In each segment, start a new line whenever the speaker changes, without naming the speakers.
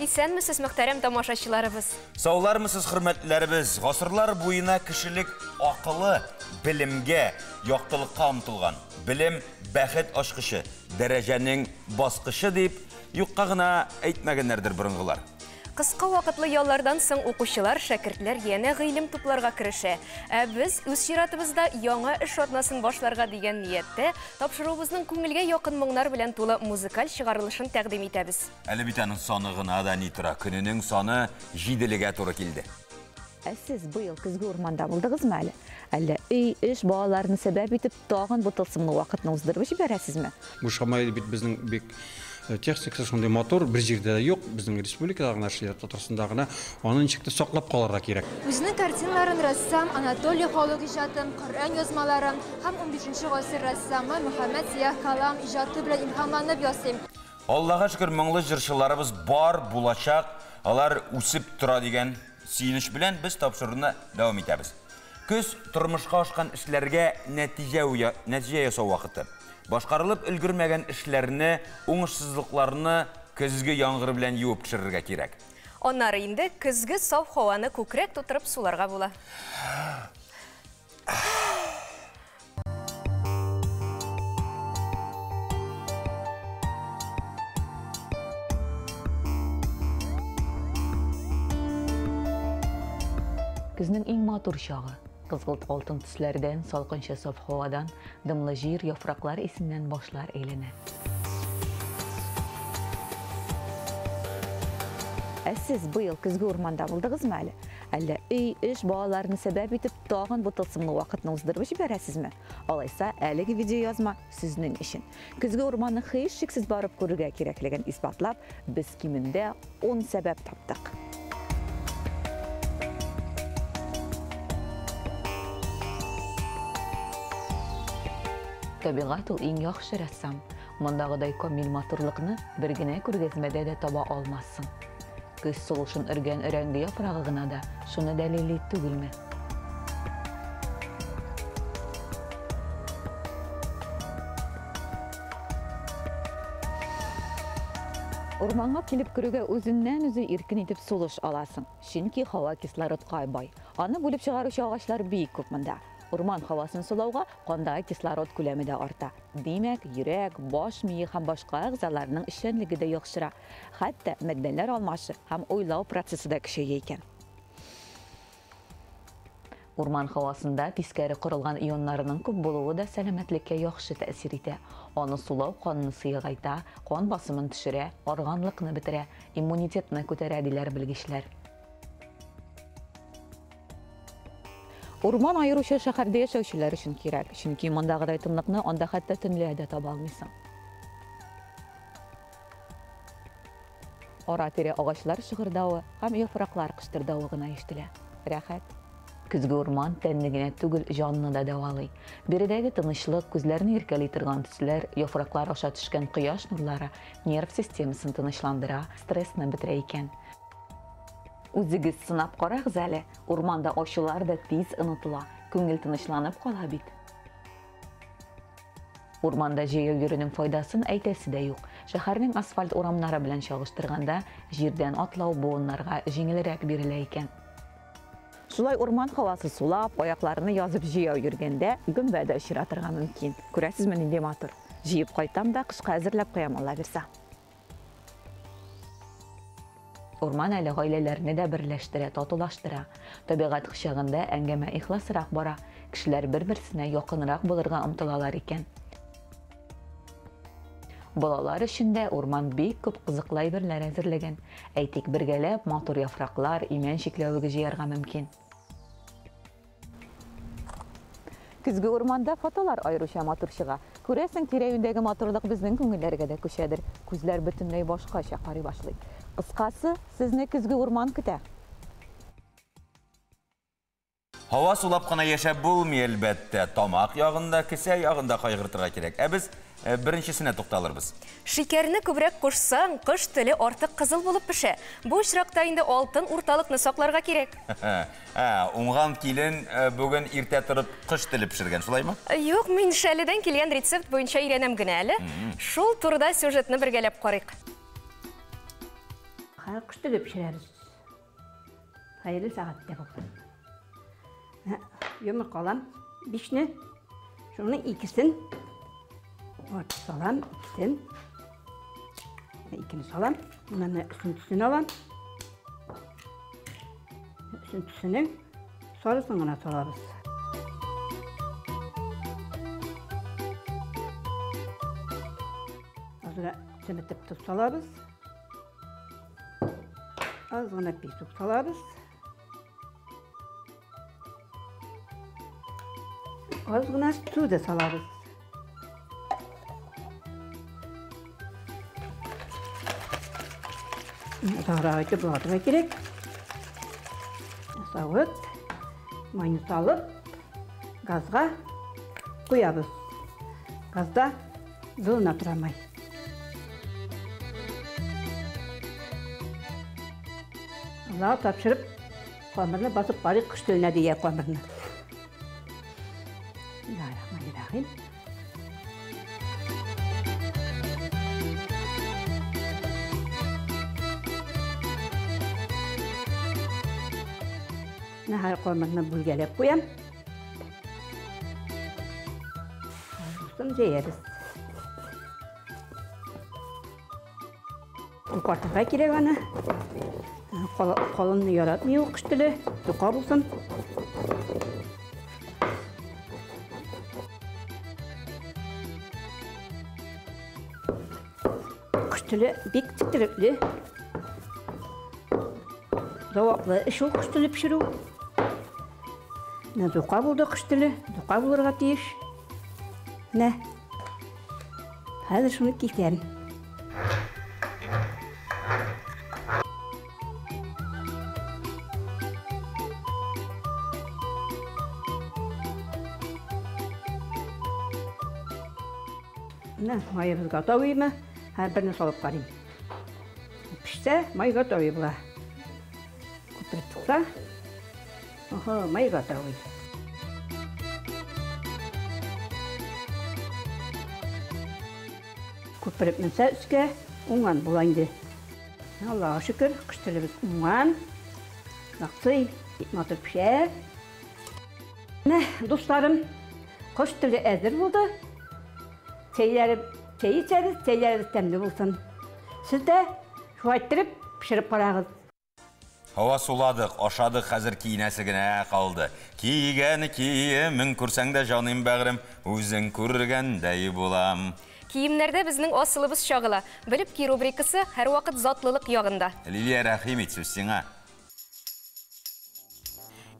Исәнмесез, мөхтәрәм тамашачыларыбыз.
Саулармысыз, хөрмәтлеләребез. Гасырлар буена кешелек акылы белемгә, яктылыкка омтылган. Белем бәхет ачкычы, дәрәҗәнең баскычы дип юкка гына әйтмәгәннәрдер борынгылар.
Кыска вакытлы яллардан соң укучылар, шәкертләр янә гыйлем тупларга керешә. Ә без үз чиратыбызда яңа эш атнасын башларга дигән нияттә тапшыруыбызның күңелгә якын моңнар белән тулы музыкаль чыгарылышын тәкъдим итәбез.
Әле бит аның саны гына да ни тора, көненең саны җиделегә туры килде.
Ә сез быел көзге урманда булдыгызмы әле? Әллә өй, эш, балаларны сәбәп итеп тагын бу тылсымлы вакытны уздырып җибәрәсезме?
Бу шамаил бит безнең бик техникасы шундый матур, бер җирдә дә юк, безнең республикада гына эшлиләр, Татарстанда гына. Аны ничек тә саклап калырга кирәк.
Үзенең картиналарын рәссам Анатолий халык иҗатын, Коръән язмаларын һәм 15 гасыр рәссамы Мөхәммәд Сияһ Калам иҗаты белән илһамланып ясый.
Аллага шөкер, моңлы җырчыларыбыз бар, булачак, алар үсеп тора дигән сөенеч белән без тапшыруны дәвам итәбез. Көз тормышка ашкан эшләргә нәтиҗә нәтиҗә ясау вакыты. Башкарылып өлгермәгән эшләрне, уңышсызлыкларны көзге яңгыр белән юып төшерергә кирәк.
Аннары инде көзге саф һаваны күкрәк тутырып суларга була.
Көзнең иң матур чагы. Кызгылт алтын төсләрдән, салкынча саф һавадан, дымлы җир, яфраклар исеннән башлар әйләнә. Ә сез быел көзге урманда булдыгызмы әле? Әллә өй, эш, балаларны сәбәп итеп тагын бу тылсымлы вакытны уздырып җибәрәсезме? Алайса, әлеге видеоязма сезнең өчен. Көзге урманны һичшиксез барып күрергә кирәклеген исбатлап, без кимендә 10 сәбәп таптык.
Табигать ул иң яхшы рәссам. Мондагыдай камил матурлыкны бер генә күргәзмәдә дә таба алмассың. Көз сулышын өргән өрәңге яфрагы гына да шуны дәлилли түгелме?
Урманга килеп керүгә үзеннән-үзе иркен итеп сулыш аласың. Чөнки һава кислородка бай. Аны бүлеп чыгаручы агачлар бик күп монда. Урман һавасын сулауга кандагы кислород күләме дә арта. Димәк, йөрәк, баш мие һәм башка әгъзаларның эшчәнлеге дә яхшыра. Хәтта матдәләр алмашы һәм уйлау процессы да көчәя икән.
Урман һавасында тискәре корылган ионнарының күп булуы да сәламәтлеккә яхшы тәэсир итә. Аны сулау канны сыегайта, кан басымын төшерә, арганлыкны бетерә, иммунитетны күтәрә диләр белгечләр.
Урман аеруча шәһәрдә яшәүчеләр өчен кирәк, чөнки мондагыдай тынлыкны анда хәтта төнлә дә таба алмыйсың. Ара-тирә агачлар шыгырдавы һәм яфраклар кыштырдавы гына ишетелә. Рәхәт.
Көзге урман тәнне генә түгел, җанны да дәвалый. Биредәге тынычлык, күзләрне иркәли торган төсләр, яфраклар аша төшкән кояш нурлары нерв системасын тынычландыра, стрессны бетерә икән.
Үзегез сынап карагыз әле, урманда ачулар да тиз онытыла, күңел тынычланып кала бит.
Урманда җәяү йөрүнең файдасын әйтәсе дә юк. Шәһәрнең асфальт урамнары белән чагыштырганда, җирдән атлау буыннарга җиңелрәк бирелә икән.
Шулай урман һавасы сулап, аякларны язып җәяү йөргәндә гөмбә дә очратырга мөмкин. Күрәсезме, нинди матур. Җыеп кайтам да кышка әзерләп куям, Алла бирсә.
Урман әле гаиләләрне дә берләштерә, татулаштыра. Табигать кочагында әңгәмә ихласрак бара. Кешеләр бер-берсенә якынрак булырга омтылалар икән. Балалар өчен дә урман бик күп кызыклы әйберләр әзерләгән. Әйтик, бергәләп матур яфраклар, имән чикләвеге җыярга мөмкин.
Көзге урманда фотолар аеруча матур чыга. Күрәсең, тирә-юньдәге матурлык безнең күңелләргә дә күчәдер. Күзләр бөтенләй башкача карый башлый. Кыскасы, сезне көзге урман көтә.
Һава сулап кына яшәп булмый, әлбәттә. Тамак ягында, кесә ягында кайгыртырга кирәк. Ә без беренчесенә тукталырбыз.
Шикәрне күбрәк кушсаң, кош теле артык кызыл булып пешә. Бу очракта инде алтын урталыкны сакларга кирәк.
Уңган килен бүген иртә торып кош теле пешергән, шулаймы?
Юк, мин Шәледән килгән рецепт буенча өйрәнәм генә әле. Шул турыда сюжетны бергәләп карыйк.
Хәзер кош теле пешерәбез. Хәерле сәгатьтә булсын. Йомырка алам, бишне. Шуның икесен ватып салам, икесен. Икене салам. Моннан өсен алам. Өсен төсенең сарысын гына салабыз. Азра чеметеп тоз салабыз. Аз гына песок салабыз. Аз гына су да салабыз. Озаграк итеп болгатырга кирәк. Савыт, майны салып, газга куябыз. Газда җылына тора май. Аллага тапшырып, камырны басып карыйк, кош теленә дия камырны. Бисмиллахиррахманиррахим. Менә хәзер камырны бүлгәләп куям. Бусын җәябез. Йокартырга кирәк аны. Калынны яратмый ул кош теле, юка булсын. Кош теле бик четерекле. Зәвыклы эш ул кош теле пешерү. Менә юка булды кош теле, юка булырга тиеш. Менә. Хәзер шуны кисәм. Менә маебыз готовыймы? Хәзер берне салып карыйм. Пешсә, май готовый була. Күпереп чыкса, охо, май готовый. Күпереп менсә өскә, уңган була инде. Аллага шөкер, кош телебез уңган. Яхшы, бик матур пешә. Менә, дусларым, кош теле әзер булды. Чәйләре, чәй эчәбез, чәйләребез тәмле булсын. Сез дә шулай иттереп пешереп карагыз.
Һава суладык, ашадык, хәзер киенәсе генә калды. Кигән киемең күрсәң дә җаным бәгърем, үзең күргәндәй булам.
Киемнәрдә безнең асылыбыз чагыла. Белеп ки рубрикасы һәрвакыт затлылык ягында.
Лилия, рәхим ит, сүз сиңа.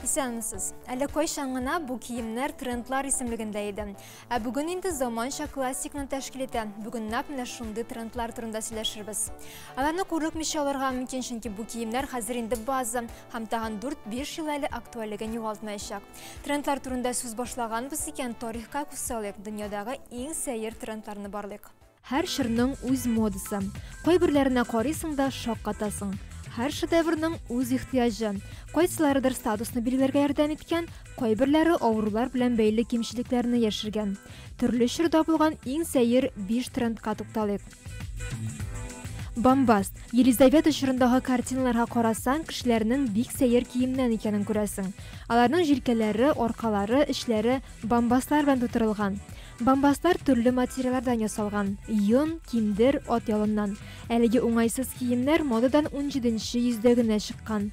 Исәнмесез. Әле кайчан гына бу киемнәр трендлар исемлегендә иде. Ә бүген инде заманча классикны тәшкил итә. Бүген нәкъ менә шундый трендлар турында сөйләшербез. Аларны курыкмыйча алырга мөмкин, чөнки бу киемнәр хәзер инде база һәм тагын 4-5 ел әле актуальлеген югалтмаячак. Трендлар турында сүз башлаганбыз икән, тарихка күз салыйк, дөньядагы иң сәер трендларны барлыйк. Һәр чорның үз модасы. Кайберләренә карыйсың да шаккатасың. Һәр шедеврның үз ихтыяҗы. Кайсыларыдыр статусны билгеләргә ярдәм иткән, кайберләре авырулар белән бәйле кимчелекләрне яшергән. Төрле чорда булган иң сәер 5 трендка тукталыйк. Бомбаст. Елизавета чорындагы картиналарга карасаң, кешеләрнең бик сәер киемнән икәнен күрәсең. Аларның җилкәләре, аркалары, эчләре бомбастлар белән тутырылган. Бомбастлар төрле материаллардан ясалган: йон, киндер, ат ялыннан. Әлеге уңайсыз киемнәр модадан 17нче йөздә генә чыккан.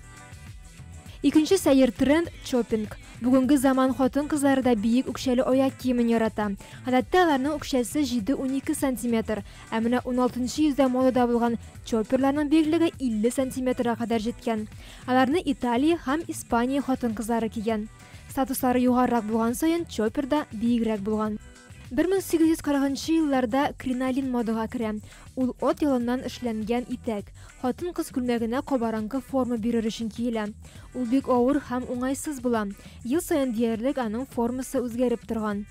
Икенче сәер тренд чоппинг. Бүгенге заман хатын-кызлары да биек үкчәле аяк киемен ярата. Гадәттә аларның үкчәсе 7-12 сантиметр, ә менә 16нчы йөздә модада булган чопперларның биеклеге 50 сантиметрга кадәр җиткән. Аларны Италия һәм Испания хатын-кызлары кигән. Статуслары югарырак булган саен чоппер да биегрәк булган. 1840 елларда кринолин модага керә. Ул ат ялыннан эшләнгән итәк. Хатын-кыз күлмәгенә кабарынкы форма бирер өчен киелә. Ул бик авыр һәм уңайсыз була. Ел саен диярлек аның формасы үзгәреп торган.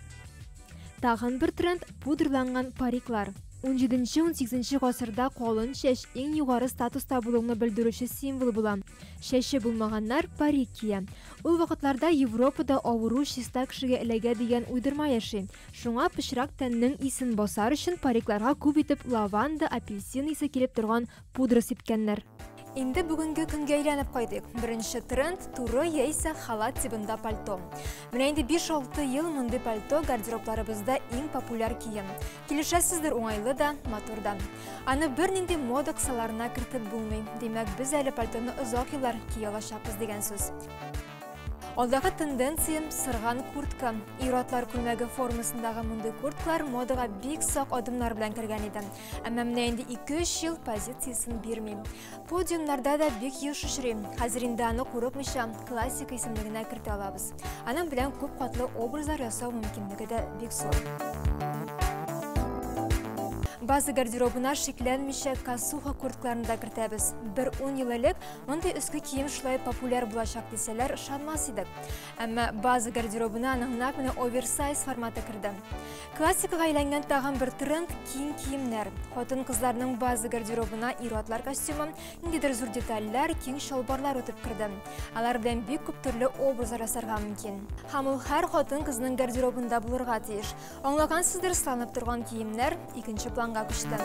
Тагын бер тренд пудраланган париклар. 17-18 гасырда калын чәч иң югары статуста булуны белдерүче символ була. Чәче булмаганнар парик кия. Ул вакытларда Европада авыру чиста кешегә эләгә дигән уйдырма яши. Шуңа пычрак тәннең исен басар өчен парикларга күп итеп лаванда, апельсин исе килеп торган пудра сипкәннәр. Инде бүгенге көнгә әйләнеп кайтыйк. Беренче тренд туры яисә халат тибында пальто. Менә инде 5-6 ел мондый пальто гардеробларыбызда иң популяр кием. Килешәсездер, уңайлы да, матур да. Аны бернинди мода кысаларына кертеп булмый. Димәк, без әле пальтоны озак еллар кия алачакбыз дигән сүз. Алдагы тенденция сырган куртка. Ир-атлар күлмәге формасындагы мондый курткалар модага бик сак адымнар белән кергән иде. Әмма менә инде 2-3 ел позициясен бирми. Подиумнарда да бик еш очрый. Хәзер инде аны курыкмыйча классика исемлегенә кертә алабыз. Аның белән күп катлы образлар ясау мөмкинлеге дә бик зур. База гардеробына шикләнмичә косуха курткаларын да кертәбез. Бер 10 ел элек мондый өске кием шулай популяр булачак дисәләр, ышанмас идек. Әмма база гардеробына аның нәкъ менә оверсайз форматы керде. Классикага әйләнгән тагын бер тренд киң киемнәр. Хатын-кызларның база гардеробына ир-атлар костюмы, ниндидер зур детальләр, киң чалбарлар үтеп керде. Алар белән бик күп төрле образлар ясарга мөмкин. Һәм ул һәр хатын-кызның гардеробында булырга тиеш. Аңлагансыздыр, сыланып торган киемнәр икенче планга күчте.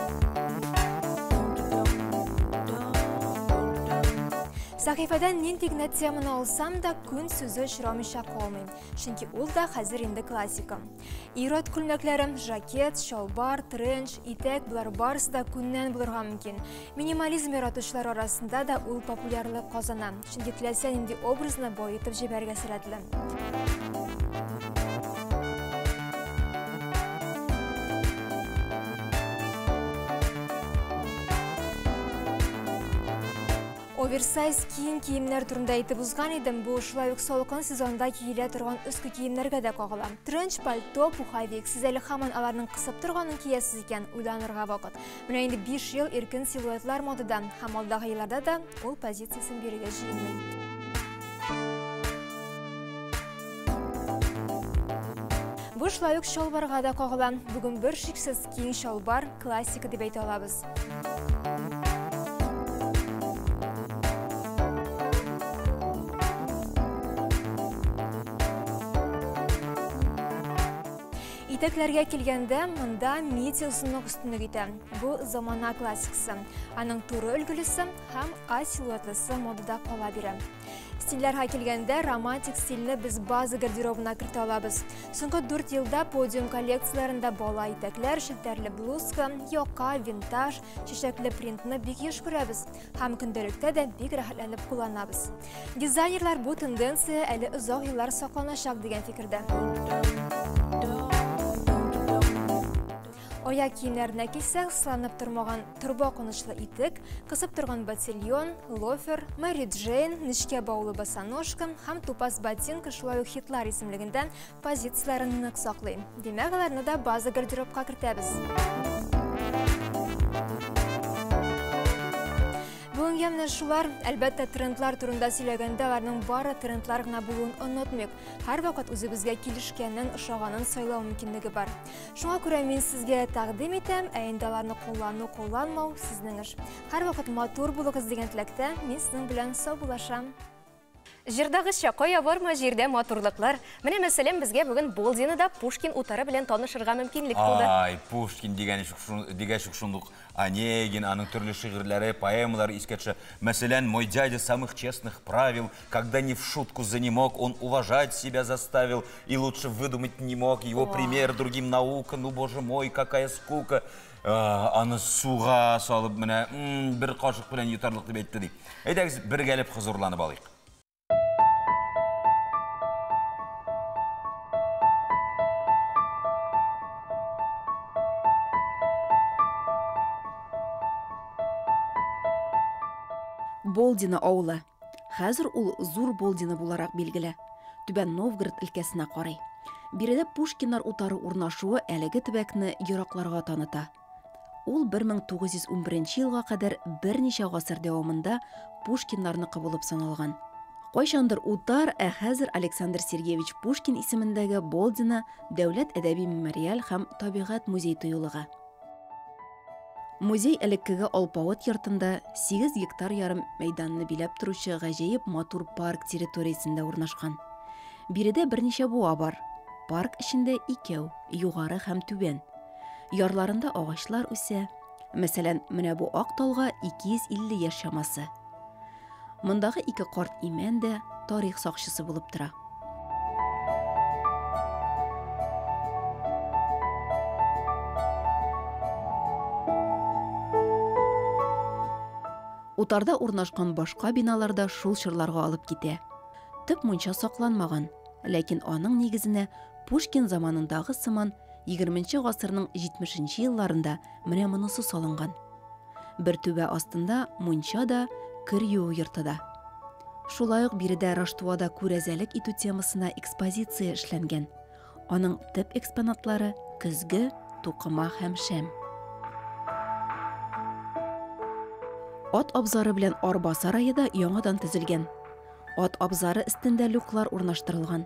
Сәхифәдән нинди генә теманы алсам да, күн сүзе очрамыйча калмый. Чөнки ул да хәзер инде классика. Ир-ат күлмәкләре, жакет, чалбар, тренч, итәк, болар барысы да күннән булырга мөмкин. Минимализм яратучылар арасында да ул популярлык казана. Чөнки теләсә нинди образны баетып җибәрергә сәләтле. Оверсайз киң киемнәр турында әйтеп узган идем. Бу шулай ук салкын сезонда киелә торган өске киемнәргә дә кагыла. Тренч, пальто, пуховик. Сез әле һаман аларның кысып торганын киясез икән, уйланырга вакыт. Менә инде 5 ел иркен силуэтлар модада һәм алдагы елларда да ул позициясен бирергә җыенмый. Бу шулай ук чалбарга да кагыла. Бүген бер шиксез киң чалбар классика дип әйтә алабыз. Итәкләргә килгәндә, монда мидия озынлык өстенлек итә. Бу замана классикасы. Аның туры өлгелесе һәм А силуэтлысы модада кала бирә. Стильләргә килгәндә, романтик стильне без база гардеробына кертә алабыз. Соңгы 4 елда подиум коллекцияләрендә бала итәкләр, челтәрле блузка, яка, винтаж, чәчәкле принтны бик еш күрәбез һәм көндәлектә дә бик рәхәтләнеп кулланабыз. Дизайнерлар бу тенденция әле озак еллар сакланачак дигән фикердә. Аяк киемнәренә килсәк, сыланып тормаган торба кунычлы итек, кысып торган ботильон, лофер, Мэри Джейн, нечкә баулы босоножка һәм тупас ботинка шулай ук хитлар исемлегендә позицияләрен нык саклый. Димәк, аларны да база гардеробка кертәбез. Бүгенгә менә шулар. Әлбәттә, трендлар турында сөйләгәндә, аларның бары трендлар гына булуын онытмыйк. Һәрвакыт үзебезгә килешкәнен, ошаганын сайлау мөмкинлеге бар. Шуңа күрә мин сезгә тәкъдим итәм, ә инде аларны куллану, кулланмау сезнең эш. Һәрвакыт матур булыгыз дигән теләктә мин сезнең белән саубуллашам.
Җырдагыча, кая барма җирдә матурлыклар. Менә мәсәлән, безгә бүген Болдинода Пушкин утары белән танышырга мөмкинлек туды.
Ай, Пушкин дигән дигәч шундук Онегин, аның төрле шигырьләре, поэмалары искә төшә. Мәсәлән, мой дядя самых честных правил, когда не в шутку занемог, он уважать себя заставил и лучше выдумать не мог. Его пример другим наука, ну боже мой, какая скука. Аны суга салып, менә бер кашык белән йотарлык дип әйтте ди. Әйдәгез, бергәләп хозурланып алыйк.
Болдино авылы. Хәзер ул Зур Болдино буларак билгеле. Түбән Новгород өлкәсенә карый. Биредә Пушкиннар утары урнашуы әлеге төбәкне еракларга таныта. Ул 1911 елга кадәр берничә гасыр дәвамында Пушкиннарныкы булып саналган. Кайчандыр утар, ә хәзер Александр Сергеевич Пушкин исемендәге Болдино дәүләт әдәби мемориаль һәм табигать музей тыюлыгы. Музей элеккеге алпавыт йортында 8 гектар ярым мәйданны биләп торучы гаҗәеп матур парк территориясендә урнашкан. Биредә берничә буа бар. Парк эчендә икәү, югары һәм түбән. Ярларында агачлар үсә. Мәсәлән, менә бу ак талга 250 яшь чамасы. Мондагы ике карт имән дә тарих сакчысы булып тора. Утарда урнашкан башка биналар да шул чорларга алып китә. Төп мунча сакланмаган, ләкин аның нигезенә Пушкин заманындагы сыман 20 гасырның 70 нче елларында менә монысы салынган. Бер түбә астында мунча да, кер юу йорты да. Шулай ук биредә Раштуада күрәзәлек итү темасына экспозиция эшләнгән. Аның төп экспонатлары, көзге, тукыма һәм шәм. Ат абзары белән арба сарае да яңадан төзелгән. Ат абзары өстендә люклар урнаштырылган.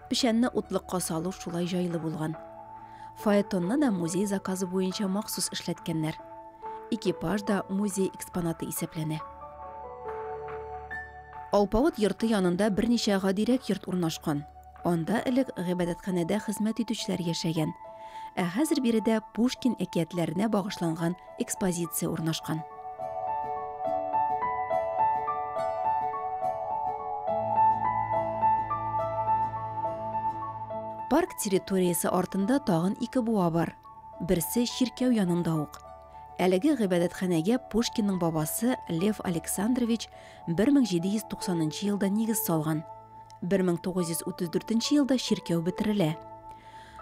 Печәнне утлыкка салу шулай җайлы булган. Фаэтонны да музей заказы буенча махсус эшләткәннәр. Экипаж да музей экспонаты исәпләнә. Алпавыт йорты янында берничә гадирәк йорт урнашкан. Анда элек гыйбадәтханәдә хезмәт итүчеләр яшәгән. Ә хәзер биредә Пушкин әкиятләренә багышланган экспозиция урнашкан. Парк территориясе артында тагын ике буа бар. Берсе чиркәү янында ук. Әлеге гыйбадәтханәгә Пушкинның бабасы Лев Александрович 1790 елда нигез салган. 1934 елда чиркәү бетерелә.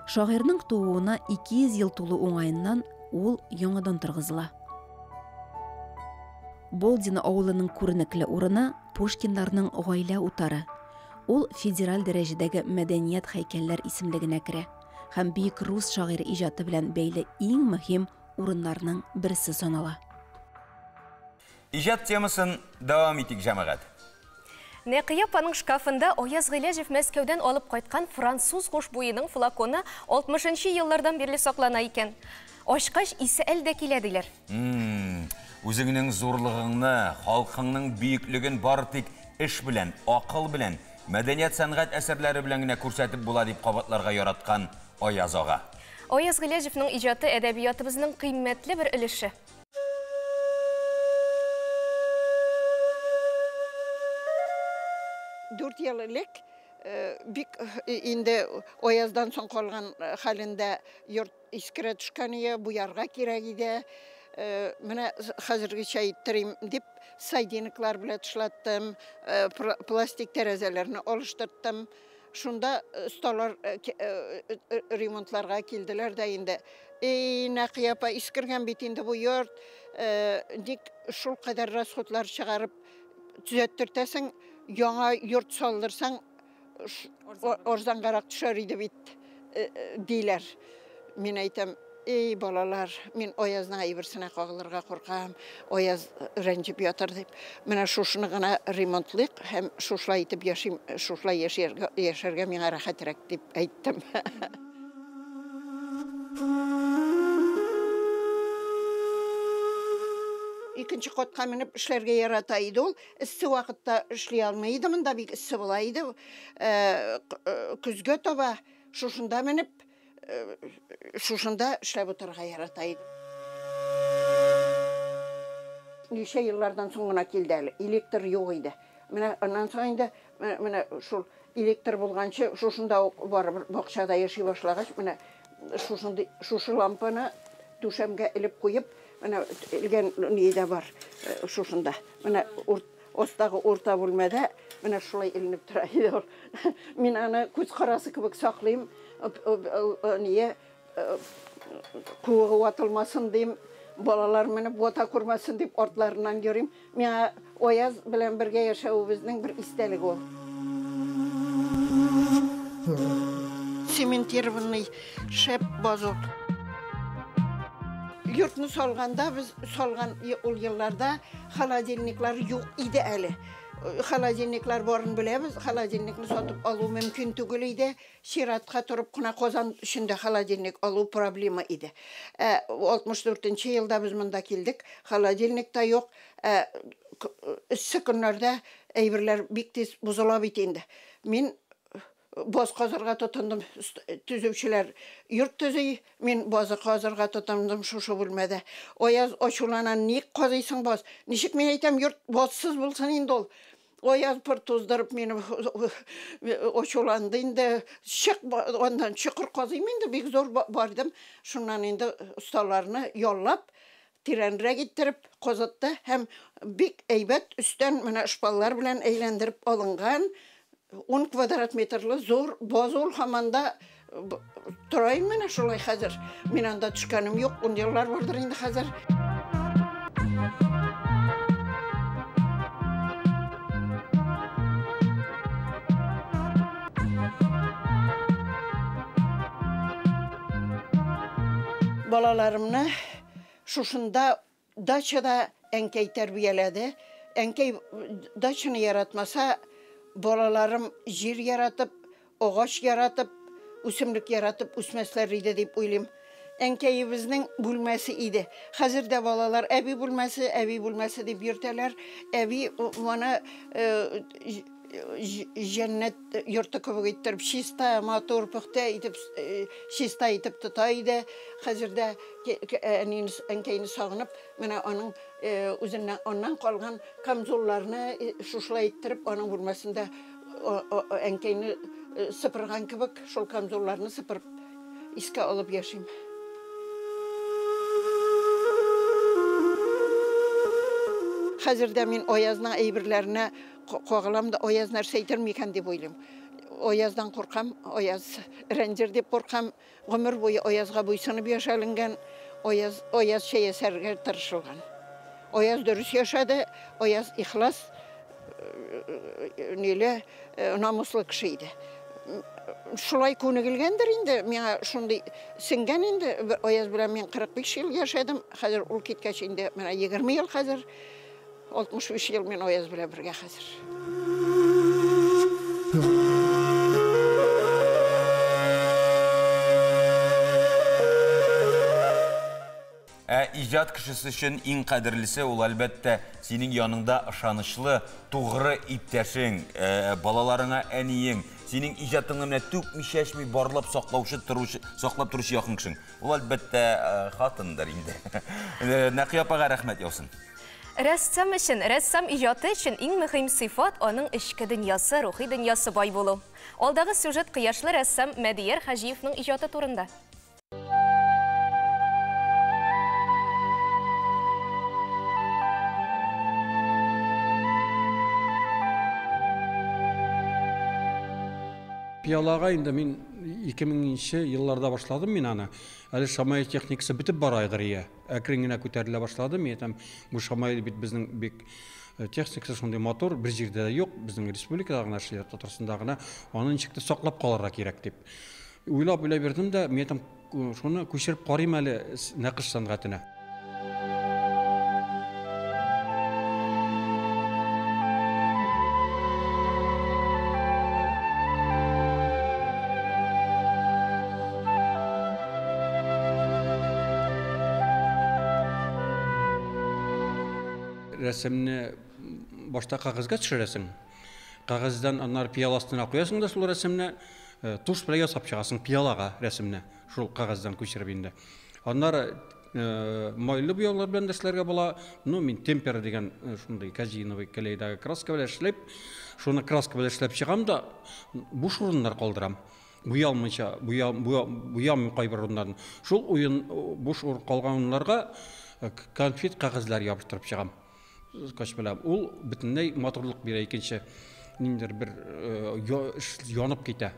Шагыйрьнең тууына 200 ел тулу уңаеннан ул яңадан торгызыла. Болдино авылының күренекле урыны Пушкиннарның гаилә утары. Ул федераль дәрәҗәдәге мәдәният һәйкәлләр исемлегенә керә һәм бөек рус шагыйре иҗаты белән бәйле иң мөһим урыннарның берсе санала.
Иҗат темасын дәвам итик, җәмәгать.
Нәкыя апаның шкафында Аяз Гыйләҗев Мәскәүдән алып кайткан француз хушбуеның флаконы 60 нчы еллардан бирле саклана икән. Ачкач, исе әле дә килә, диләр.
Үзеңнең зурлыгыңны, халкыңның бөеклеген бары тик эш белән, акыл белән, мәдәният-сәнгать әсәрләре белән генә күрсәтеп була, дип кабатларга яраткан Аяз ага.
Аяз Гыйләҗевның иҗаты әдәбиятыбызның кыйммәтле бер өлеше.
Дүрт ел элек бик инде Аяздан соң калган хәлендә йорт искерә төшкән иде, буярга кирәк иде. Менә хәзергечә иттерим дип, сайдинглар белән тышлаттым, пластик тәрәзәләрне алыштырттым. Шунда осталар ремонтларга килделәр дә инде. Эй, Нәкыя апа, искергән бит инде бу йорт, ник шулкадәр расходлар чыгарып төзәттертәсең, яңа йорт салдырсаң, арзангарак төшәр иде бит, диләр. Мин әйтәм, эй, балалар, мин Аязның әйберсенә кагылырга куркам, Аяз рәнҗеп ятыр дип. Менә шушыны гына ремонтлыйк һәм шушылай итеп яшим, шушылай яшәргә, яшәргә миңа рәхәтрәк дип әйттем. Икенче катка менеп эшләргә ярата иде ул. Эссе вакытта эшли алмый иде, монда бик эссе була иде. Көзгә таба шушында менеп, шушында эшләп утырырга ярата иде. Ничә еллардан соң гына килде әле. Электр юк иде. Менә аннан соң инде менә шул электр булганчы шушында ук барыбер бакчада яши башлагач, менә шушындый шушы лампаны түшәмгә элеп куеп, менә элгән ни дә бар шушында. Менә астагы урта бүлмәдә менә шулай эленеп тора иде ул. Мин аны күз карасы кебек саклыйм. Ние куыгы ватылмасын дим, балалар менеп вата күрмәсен дип артларыннан йөрим. Миңа Аяз белән бергә яшәвебезнең бер истәлеге ул. Цементированный шәп базу. Йортны салганда без салган ул елларда холодильниклар юк иде әле. Холодильниклар барын беләбез, холодильникны сатып алу мөмкин түгел иде. Чиратка торып кына Казан өчен дә холодильник алу проблема иде. Ә 64 нче елда без монда килдек, холодильник та юк. Ә эссе көннәрдә әйберләр бик тиз бозыла бит инде. Мин баз казырга тотындым, төзүчеләр йорт төзи, мин базы казырга тотындым шушы бүлмәдә. Аяз ачулана, ник казыйсың баз? Ничек мин әйтәм, йорт базсыз булсын инде ул. Аяз пыр туздырып мине ачуланды инде. Чык аннан, чокыр казыйм инде, бик зур бардым. Шуннан инде осталарны яллап, тирәнрәк иттереп казытты һәм бик әйбәт өстән менә шпаллар белән әйләндереп алынган 10 квадрат метрлы зур баз ул һаман да тора инде менә шулай хәзер. Мин анда төшкәнем юк, 10 еллар бардыр инде хәзер. Балаларымны шушында дачада әнкәй тәрбияләде. Әнкәй дачаны яратмаса, балаларым җир яратып, агач яратып, үсемлек яратып үсмәсләр иде дип уйлыйм. Әнкәебезнең бүлмәсе иде. Хәзер дә балалар әби бүлмәсе, әби бүлмәсе дип йөртәләр. Әби моны җәннәт йорты кебек иттереп, чиста, матур, пөхтә итеп, чиста итеп тота иде. Хәзер дә әнкәйне сагынып, менә аның үзеннән аннан калган камзулларны шушылай иттереп, аның бүлмәсендә әнкәйне сыпырган кебек, шул камзулларны сыпырып искә алып яшим. Хәзер дә мин Аязның әйберләренә кагылам да, Аяз нәрсә әйтер микән дип уйлыйм. Аяздан куркам, Аяз рәнҗер дип куркам. Гомер буе Аязга буйсынып яшәленгән, Аяз, Аязча яшәргә тырышылган. Аяз дөрес яшәде, Аяз ихлас, ниле, намуслы кеше иде. Шулай күнегелгәндер инде, миңа шундый сеңгән инде. Аяз белән мин 45 ел яшәдем. Хәзер ул киткәч инде менә 20 ел хәзер. 63 ел мин Аяз белән бергә хәзер.
Ә иҗат кешесе өчен иң кадерлесе ул, әлбәттә, синең яныңда ышанычлы, тугры иптәшең, балаларыңа әниең, синең иҗатыңны менә түкми-чәчми барлап саклаучы торучы, саклап торучы якын кешең. Ул, әлбәттә, хатындыр инде. Нәкыя апага рәхмәт яусын.
Рәссам өчен, рәссам иҗаты өчен иң мөһим сыйфат аның эчке дөньясы, рухи дөньясы бай булу. Алдагы сюжет кояшлы рәссам Мәдияр Хаҗиевның иҗаты турында.
Пиялага инде мин 2000 елларда башладым мин аны. Әле шамаил техникасы бетеп бара иде. Әкрен генә күтәрелә башлады. Мин әйтәм, бу шамаил бит безнең бик техникасы шундый матур, бер җирдә дә юк, безнең республикада гына эшлиләр, Татарстанда гына. Аны ничек тә саклап калырга кирәк дип. Уйлап уйлап йөрдем дә, мин әйтәм, шуны күчереп карыйм әле нәкыш сәнгатенә. Рәсемне башта кәгазьгә төшерәсең. Кәгазьдән аннары пыяла астына куясың да шул рәсемне, тушь белән ясап чыгасың пыялага рәсемне, шул кәгазьдән күчереп инде. Аннары майлы буяулар белән дә эшләргә була. Ну, мин темпера дигән шундый казеиновый клейдагы краска белән эшләп, шуны краска белән эшләп чыгам да, буш урыннар калдырам. Буялмыйча, буямыйм кайбер урыннарын. Шул уен буш урын калган урыннарга конфет кәгазьләр ябыштырып чыгам. Скотч белән. Ул бөтенләй матурлык бирә, икенче ниндидер бер янып китә.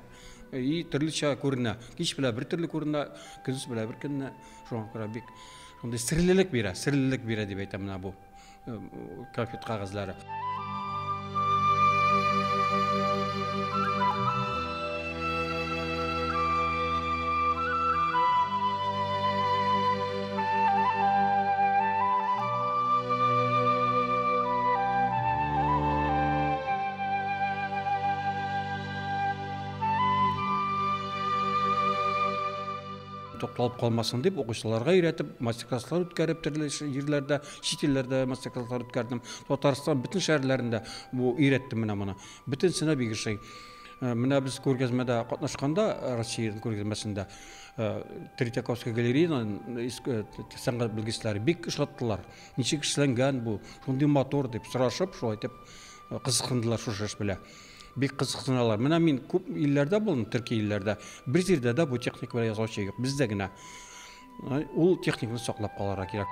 И төрлечә күренә. Кич белән бер төрле күренә, көндез белән бер көнне. Шуңа күрә бик шундый серлелек бирә, серлелек бирә дип әйтәм менә бу конфет кәгазьләре. Тукталып калмасын дип укучыларга өйрәтеп, мастер-класслар үткәреп, төрле җирләрдә, чит илләрдә мастер-класслар үткәрдем. Татарстан бөтен шәһәрләрендә бу өйрәттем менә моны. Бөтенсенә бик ошый. Менә без күргәзмәдә катнашканда, Россиянең күргәзмәсендә, Третьяковская галереяның сәнгать белгечләре бик ошаттылар. Ничек эшләнгән бу, шундый матур дип сорашып, шулай итеп кызыксындылар шушы эш белән. Бик кызыксыналар. Менә мин күп илләрдә булдым, төрки илләрдә. Бер җирдә дә бу техника белән ясаучы юк. Бездә генә. Ул техниканы саклап калырга кирәк.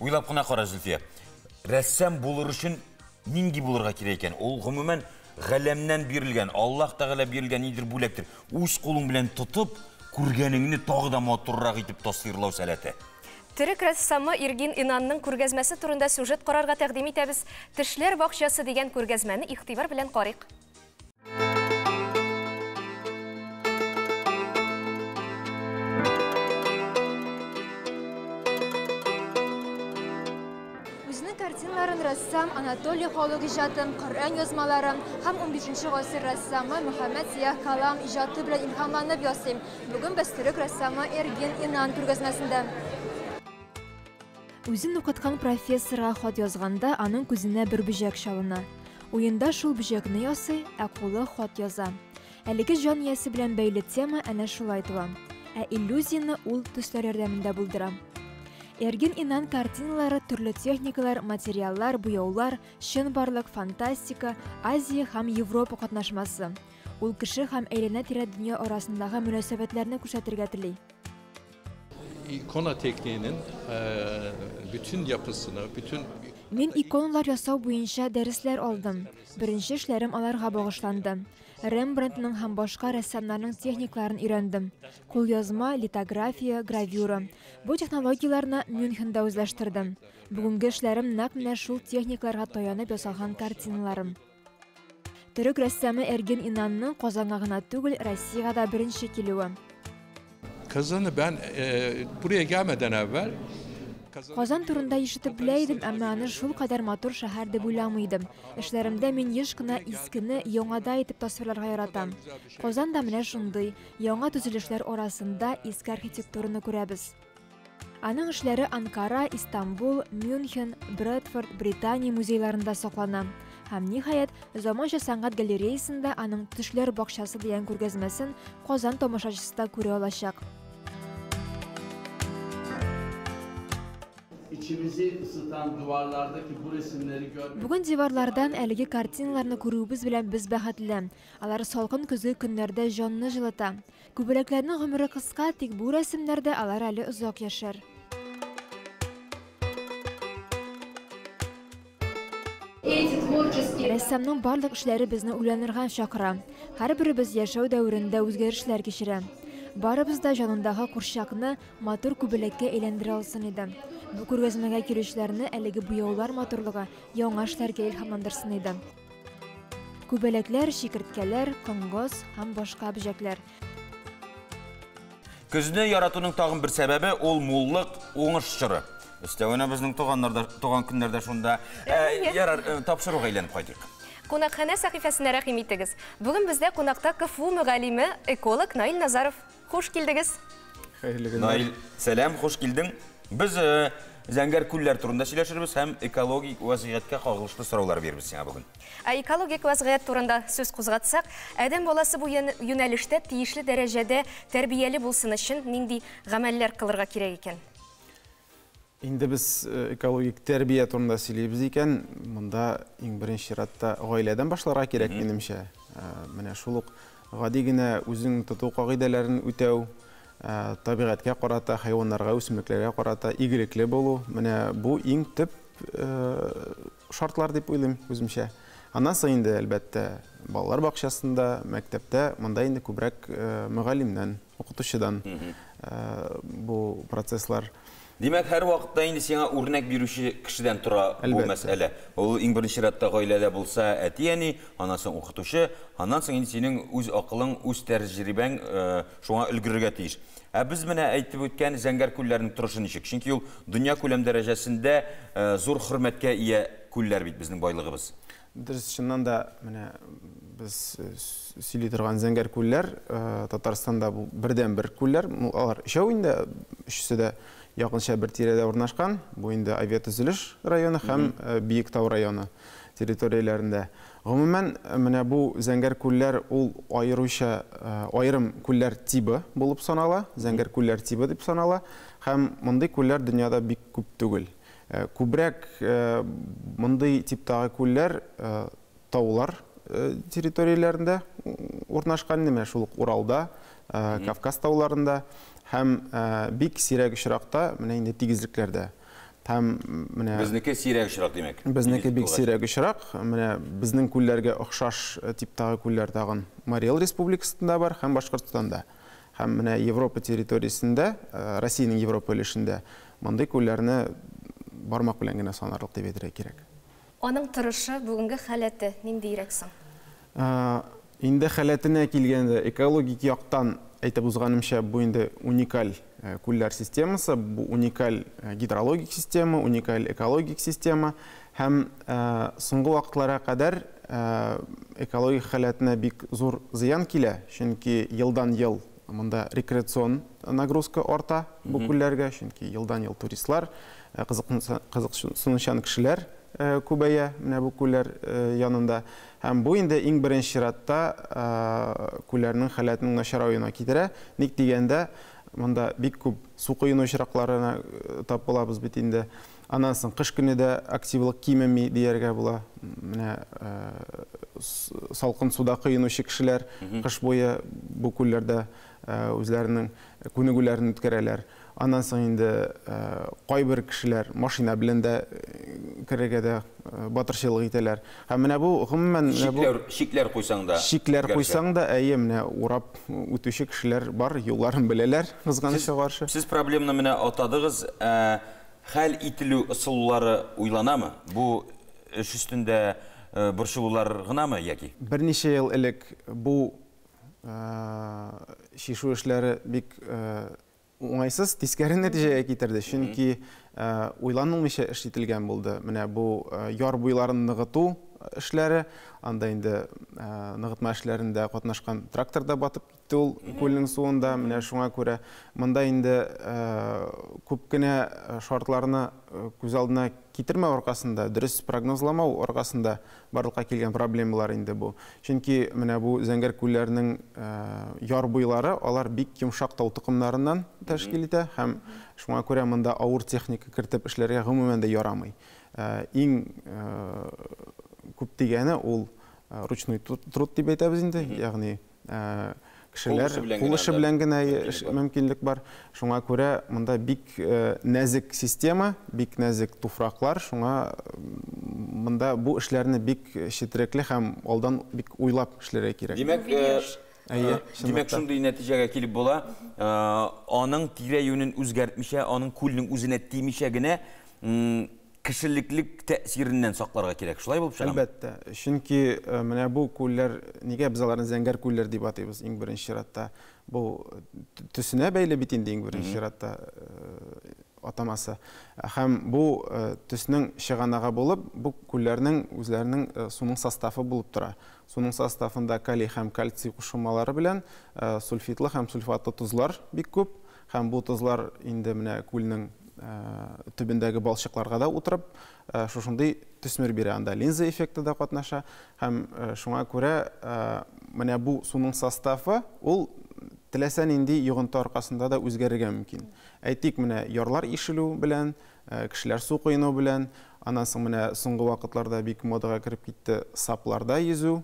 Уйлап кына кара, Зөлфия. Рәссам булыр өчен нинди булырга кирәк икән? Ул гомумән галәмнән бирелгән, Аллаһ Тәгалә бирелгән нидер бүләктер. Үз кулың белән тотып, күргәнеңне тагы да матуррак итеп тасвирлау сәләте.
Төрек рәссамы Иргин Инанның күргәзмәсе турында сюжет карарга тәкъдим итәбез. Тешләр бакчасы дигән күргәзмәне игътибар белән карыйк.
Үзенең картиналарын рәссам Анатолий халык иҗатын, Коръән язмалары һәм 15 гасыр рәссамы Мөхәммәд Сияһ Калам иҗаты белән илһамланып ясый. Бүген без төрек рәссамы Эргин Инан күргәзмәсендә. Үзен укыткан профессорга хат язганда аның күзенә бер бөҗәк чалына. Уенда шул бөҗәкне ясый, ә кулы хат яза. Әлеге җан иясе белән бәйле тема әнә шулай туа. Ә иллюзияне ул төсләр ярдәмендә булдыра. Эргин Инан картиналары төрле техникалар, материаллар, буяулар, чынбарлык, фантастика, Азия һәм Европа катнашмасы. Ул кеше һәм әйләнә-тирә дөнья арасындагы мөнәсәбәтләрне күрсәтергә тели.
İkona tekniğinin bütün yapısını, bütün
Мин иконалар ясау буенча дәресләр алдым. Беренче эшләрем аларга багышланды. Рембрандтның һәм башка рәссамнарның техникаларын өйрәндем. Кулъязма, литография, гравюра. Бу технологияләрне Мюнхенда үзләштердем. Бүгенге эшләрем нәкъ менә шул техникаларга таянып ясалган картиналарым. Төрек рәссамы Эргин Инанның Казанга гына түгел, Россиягә дә беренче килүе.
Kazan'ı ben buraya gelmeden evvel
Казан турында ишетеп белә идем, әмма аны шул кадәр матур шәһәр дип уйламый идем. Эшләремдә мин еш кына искене яңада итеп тасвирларга яратам. Казан да менә шундый, яңа төзелешләр арасында иске архитектураны күрәбез. Аның эшләре Анкара, Истанбул, Мюнхен, Брэдфорд, Британия музейларында саклана. Һәм ниһаять, заманча сәнгать галереясында аның Төшләр бакчасы дигән күргәзмәсен Казан тамашачысы да күрә алачак.
İçimizi ısıtan duvarlardaki bu resimleri görmek...
Бүген диварлардан әлеге картиналарны күрүебез белән без бәхетле. Алар салкын көзге көннәрдә җанны җылыта. Күбәләкләрнең гомере кыска, тик бу рәсемнәрдә алар әле озак яшәр. Рәссамның барлык эшләре безне уйланырга чакыра. Һәрберебез яшәү дәверендә үзгәрешләр кичерә. Барыбыз да җанындагы курчакны матур күбәләккә әйләндерә алсын иде. Бу күргәзмәгә килүчеләрне әлеге буяулар матурлыгы яңа эшләргә илһамландырсын иде. Күбәләкләр, чикерткәләр, коңгыз һәм башка бөҗәкләр.
Көзне яратуның тагын бер сәбәбе ул муллык, уңыш чоры. Өстәвенә безнең туганнарда, туган көннәрдә шунда. Ярар, тапшыруга әйләнеп кайтыйк.
Кунакханә сәхифәсенә рәхим итегез. Бүген бездә кунакта КФУ мөгаллиме, эколог Наил Назаров. Хуш килдегез.
Хәерле көннәр.
Наил, сәлам, хуш килдең. Без зәңгәр күлләр турында сөйләшербез һәм экологик вазгыятькә кагылышлы сораулар бирербез сиңа бүген.
Ә экологик вазгыять турында сүз кузгатсак, адәм баласы бу юнәлештә тиешле дәрәҗәдә тәрбияле булсын өчен нинди гамәлләр кылырга кирәк икән?
Инде без экологик тәрбия турында сөйлибез икән, монда иң беренче чиратта гаиләдән башларга кирәк минемчә. Менә шул ук гади генә үзең тоту кагыйдәләрен үтәү, табигатькә карата, хайваннарга, үсемлекләргә карата игелекле булу, менә бу иң төп шартлар дип уйлыйм үземчә. Аннан соң инде әлбәттә балалар бакчасында, мәктәптә монда инде күбрәк мөгаллимнән, укытучыдан бу процесслар.
Димәк, һәр вакытта инде сиңа үрнәк бирүче кешедән тора бу мәсьәлә. Ул иң беренче чиратта гаиләдә булса әти-әни, аннан соң укытучы, аннан соң инде синең үз акылың, үз тәҗрибәң шуңа өлгерергә тиеш. Ә без менә әйтеп үткән зәңгәр күлләрнең торышы ничек? Чөнки ул дөнья күләм дәрәҗәсендә зур хөрмәткә ия күлләр бит безнең байлыгыбыз.
Дөрес, чыннан да менә без сөйли торган зәңгәр күлләр Татарстанда бу бердәнбер күлләр. Алар өчәү инде, өчесе дә якынча бер тирәдә урнашкан. Бу инде авиатөзелеш районы һәм Биектау районы территорияләрендә. Гомумән, менә бу Зәңгәр күлләр ул аеруча аерым күлләр тибы булып санала, Зәңгәр күлләр тибы дип санала, һәм мондый күлләр дөньяда бик күп түгел. Күбрәк мондый типтагы күлләр таулар территорияләрендә урнашкан, менә шул ук Уралда, Кавказ тауларында һәм бик сирәк очракта менә инде тигезлекләрдә. Һәм менә
Безнеке сирәк очрак, димәк.
Безнеке бик сирәк очрак. Менә безнең күлләргә охшаш типтагы күлләр тагын Марий Эл Республикасында бар һәм Башкортстанда. Һәм менә Европа территориясендә, Россиянең Европа өлешендә мондый күлләрне бармак белән генә санарлык дип әйтергә кирәк.
Аның торышы, бүгенге халәте ниндиерәк соң?
Инде халәтенә килгәндә, экологик яктан әйтеп узганымча, бу инде уникаль күлләр системасы, бу уникаль гидрологик система, уникаль экологик система. Һәм соңгы вакытларга кадәр экологик халәтенә бик зур зыян килә, чөнки елдан-ел монда рекреацион нагрузка арта бу күлләргә, чөнки елдан-ел туристлар, кызыксынучан кешеләр күбәя менә бу күлләр янында. Һәм бу инде иң беренче чиратта күлләрнең халәтенең начараюына китерә. Ник дигәндә, монда бик күп су коену очракларына тап булабыз бит инде. Аннан соң кыш көне дә активлык кимеми дияргә була. Менә салкын суда коенучы кешеләр кыш буе бу күлләрдә үзләренең күнегүләрен үткәрәләр. Аннан соң инде кайбер кешеләр машина белән дә керергә дә батырчылык итәләр. Һәм менә бу гомумән
чикләр куйсаң да.
Чикләр куйсаң да, әйе, менә урап үтүче кешеләр бар, юлларын беләләр, кызганычка каршы.
Сез проблеманы менә атадыгыз, хәл ителү ысуллары уйланамы? Бу эш өстендә борчылулар гынамы яки?
Берничә ел элек бу чишү эшләре бик уңайсыз, тискәре нәтиҗәгә китерде, чөнки уйланылмыйча эш ителгән булды. Менә бу яр буйларын ныгыту эшләре, анда инде ныгытма эшләрендә катнашкан трактор да батып китте ул күлнең суында. Менә шуңа күрә монда инде күп кенә шартларны күз алдына китермәү аркасында, дөрес прогнозламау аркасында барлыкка килгән проблемалар инде бу. Чөнки менә бу Зәңгәр күлләрнең яр буйлары, алар бик йомшак тау токымнарыннан тәшкил итә һәм шуңа күрә монда авыр техника кертеп эшләргә гомумән дә ярамый. Иң күп дигәне ул ручной труд дип әйтәбез инде, ягъни кешеләр кул эше белән генә мөмкинлек бар. Шуңа күрә монда бик нәзек система, бик нәзек туфраклар, шуңа монда бу эшләрне бик четерекле һәм алдан бик уйлап эшләргә кирәк.
Димәк, димәк, шундый нәтиҗәгә килеп була, аның тирә-юнен үзгәртмичә, аның күлнең үзенә тимичә генә кешелеклек тәэсиреннән сакларга кирәк. Шулай булып чыгамы?
Әлбәттә. Чөнки менә бу күлләр, нигә без аларны зәңгәр күлләр дип атыйбыз иң беренче чиратта? Бу төсенә бәйле бит инде иң беренче чиратта атамасы. Һәм бу төснең чыганагы булып, бу күлләрнең үзләренең суның составы булып тора. Суның составында калий һәм кальций кушылмалары белән сульфитлы һәм сульфатлы тозлар бик күп. Һәм бу тозлар инде менә күлнең төбендәге балчыкларга да утырып, шушындый төсмер бирә. Анда линза эффекты да катнаша. Һәм шуңа күрә менә бу суның составы ул теләсә нинди йогынты аркасында да үзгәрергә мөмкин. Әйтик, менә ярлар ишелү белән, кешеләр су коену белән, аннан соң менә соңгы вакытларда бик модага кереп китте сапларда йөзү,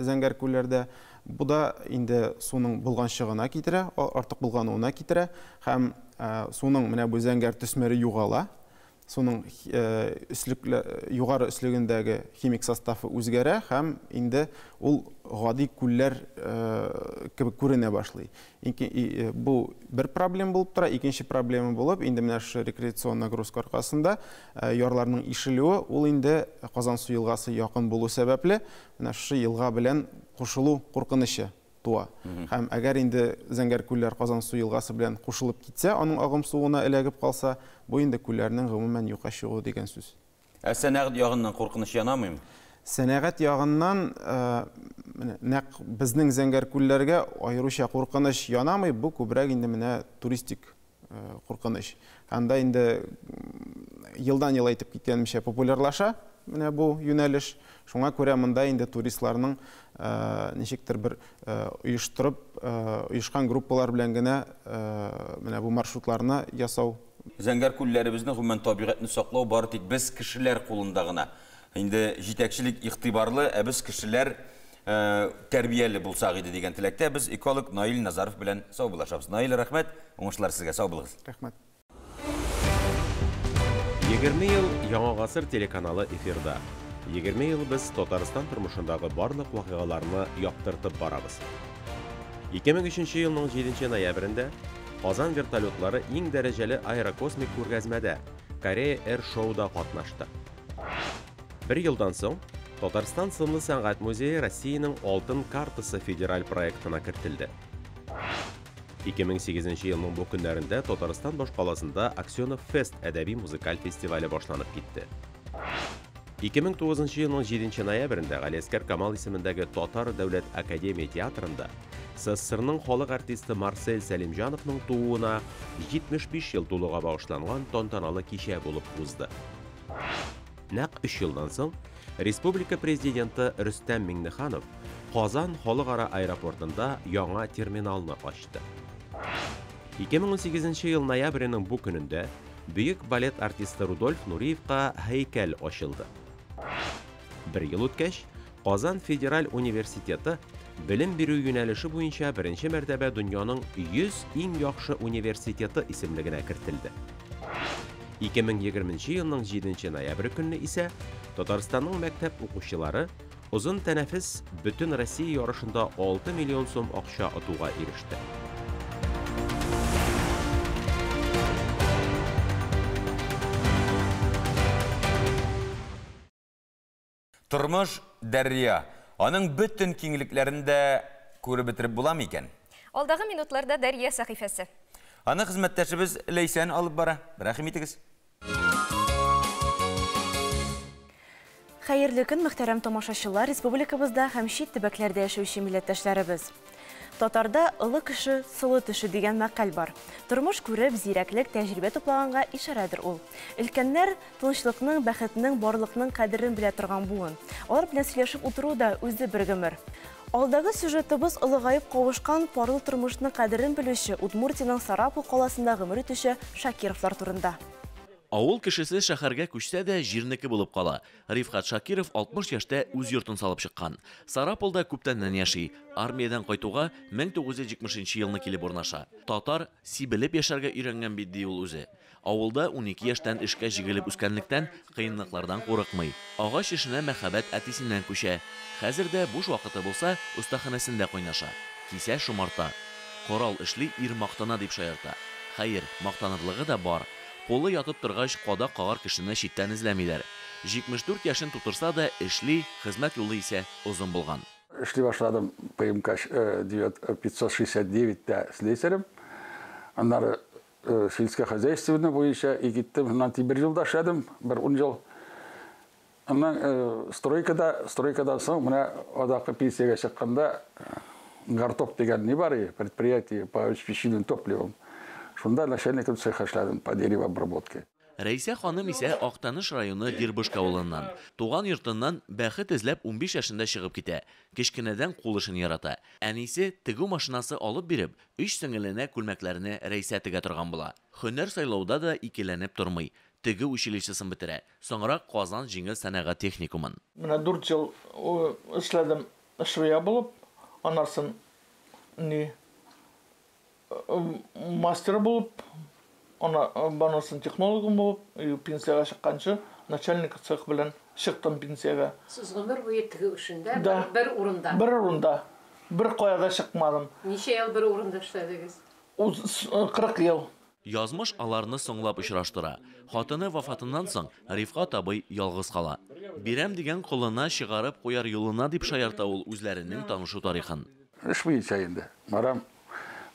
зәңгәр күлләрдә. Бу да инде суның булганчыгына китерә, артык булгануына китерә һәм суның менә бу зәңгәр төсмере югала. Суның югары өслегендәге химик составы үзгәрә һәм инде ул гади күлләр кебек күренә башлый. Бу бер проблема булып тора, икенче проблема булып, инде менә шушы рекреацион нагрузка аркасында ярларның ишелүе, ул инде Казансу елгасы якын булу сәбәпле, менә шушы елга белән кушылу куркынычы туа. Һәм әгәр инде Зәңгәр күлләр Казансу елгасы белән кушылып китсә, аның агым суына эләгеп калса, бу инде күлләрнең гомумән юкка чыгуы дигән сүз.
Ә сәнәгать ягыннан куркыныч янамыймы?
Сәнәгать ягыннан нәкъ безнең Зәңгәр күлләргә аеруча куркыныч янамый, бу күбрәк инде менә туристик куркыныч. Анда инде елдан-ел әйтеп киткәнемчә популярлаша менә бу юнәлеш. Шуңа күрә монда инде туристларның ничектер бер оештырып, оешкан группалар белән генә менә бу маршрутларны ясау.
Зәңгәр күлләребезне, гомумән табигатьне саклау бары тик без кешеләр кулында гына. Инде җитәкчелек игътибарлы, ә без кешеләр тәрбияле булсак иде дигән теләктә без эколог Наил Назаров белән саубуллашабыз. Наил, рәхмәт, уңышлар сезгә, сау булыгыз.
Рәхмәт.
20 ел Яңа гасыр телеканалы эфирда. 20 ел без Татарстан тормышындагы барлык вакыйгаларны яктыртып барабыз. 2003 елның 7 ноябрендә Казан вертолетлары иң дәрәҗәле аэрокосмик күргәзмәдә Корея Air Show-да катнашты. Бер елдан соң Татарстан сынлы сәнгать музее Россиянең Алтын картасы федераль проектына кертелде. 2008 елның бу көннәрендә Татарстан башкаласында Аксенов Фест әдәби музыкаль фестивале башланып китте. 2009 елның 7 ноябрендә Галиәсгар Камал исемендәге Татар дәүләт академия театрында СССРның халык артисты Марсель Сәлимҗановның тууына 75 ел тулуга багышланган тантаналы кичә булып узды. Нәкъ 3 елдан соң Республика президенты Рөстәм Миңнеханов Казан халыкара аэропортында яңа терминалны ачты. 2018 ел ноябренең бу көнендә бөек балет артисты Рудольф Нуриевка һәйкәл ачылды. Бер ел үткәч, Казан федераль университеты белем бирү юнәлеше буенча беренче мәртәбә дөньяның 100 иң яхшы университеты исемлегенә кертелде. 2020 елның 7 ноябре көнне исә Татарстанның мәктәп укучылары озын тәнәфес бөтен Россия ярышында 6 миллион сум акча отуга иреште.
Тормыш дәрья. Аның бөтен киңлекләрен дә күреп бетереп була микән?
Алдагы минутларда Дәрья сәхифәсе.
Аны хезмәттәшебез Ләйсән алып бара. Рәхим итегез.
Хәерле көн, мөхтәрәм тамашачылар, республикабызда һәм чит төбәкләрдә яшәүче милләттәшләребез. Татарда олы кеше солы төше дигән мәкаль бар. Тормыш күреп, зирәклек, тәҗрибә туплаганга ишарәдер ул. Өлкәннәр тынычлыкның, бәхетнең, барлыкның кадерен белә торган буын. Алар белән сөйләшеп утыру да үзе бер гомер. Алдагы сюжетыбыз олыгаеп кавышкан парлы тормышның кадерен белүче Удмуртиянең Сарапул каласында гомер итүче Шакировлар турында.
Авыл кешесе шәһәргә күчсә дә җирнеке булып кала. Рифхат Шакиров 60 яшьтә үз йортын салып чыккан. Сарапулда күптәннән яши. Армиядән кайтуга 1970 елны килеп урнаша. Татар сибелеп яшәргә өйрәнгән бит ди ул үзе. Авылда 12 яшьтән эшкә җигелеп үскәнлектән кыенлыклардан курыкмый. Агач эшенә мәхәббәт әтисеннән күчә. Хәзер дә буш вакыты булса, остаханәсендә кайнаша. Кисә шомарта. Корал эшли, ир мактана дип шаярта. Хәер, мактанырлыгы да бар. Кулы ятып торгач, кадак кагар кешене читтән эзләмиләр. 74 яшен тутырса да эшли, хезмәт юлы исә озын булган.
Эшли башладым ПМК 569-тә слесарем. Аннары сельскохозяйственный буенча киттем. Аннан тимер юлда эшләдем, бер 10 ел. Аннан стройкадан соң менә адакы пенсиягә чыкканда Гартоп дигән ни бар, предприятие по обеспечению топливом. Шунда начальником цеха эшләдем по деревообработке.
Рәйсә ханым исә Актаныш районы Дербышка авылыннан. Туган йортыннан бәхет эзләп 15 яшендә чыгып китә. Кечкенәдән кул эшен ярата. Әнисе тегү машинасы алып биреп, өч сеңеленә күлмәкләрне Рәйсә тегә торган була. Һөнәр сайлауда да икеләнеп тормый. Тегү училищесын бетерә. Соңрак Казан җиңел сәнәгать техникумын.
Менә 4 ел эшләдем швея булып, аннан ни мастер булып, аннан технологым булып, пенсиягә чыкканчы начальник цех белән чыктым пенсиягә.
Сез гомер буе тегү эшендә, бер урында?
Бер урында. Бер кая да чыкмадым.
Ничә ел бер урында эшләдегез?
40 ел.
Язмыш аларны соңлап очраштыра. Хатыны вафатыннан соң Рифкат абый ялгыз кала. Бирәм дигән колына чыгарып куяр юлына дип шаярта ул үзләренең танышу тарихын.
Эш буенча инде. Барам.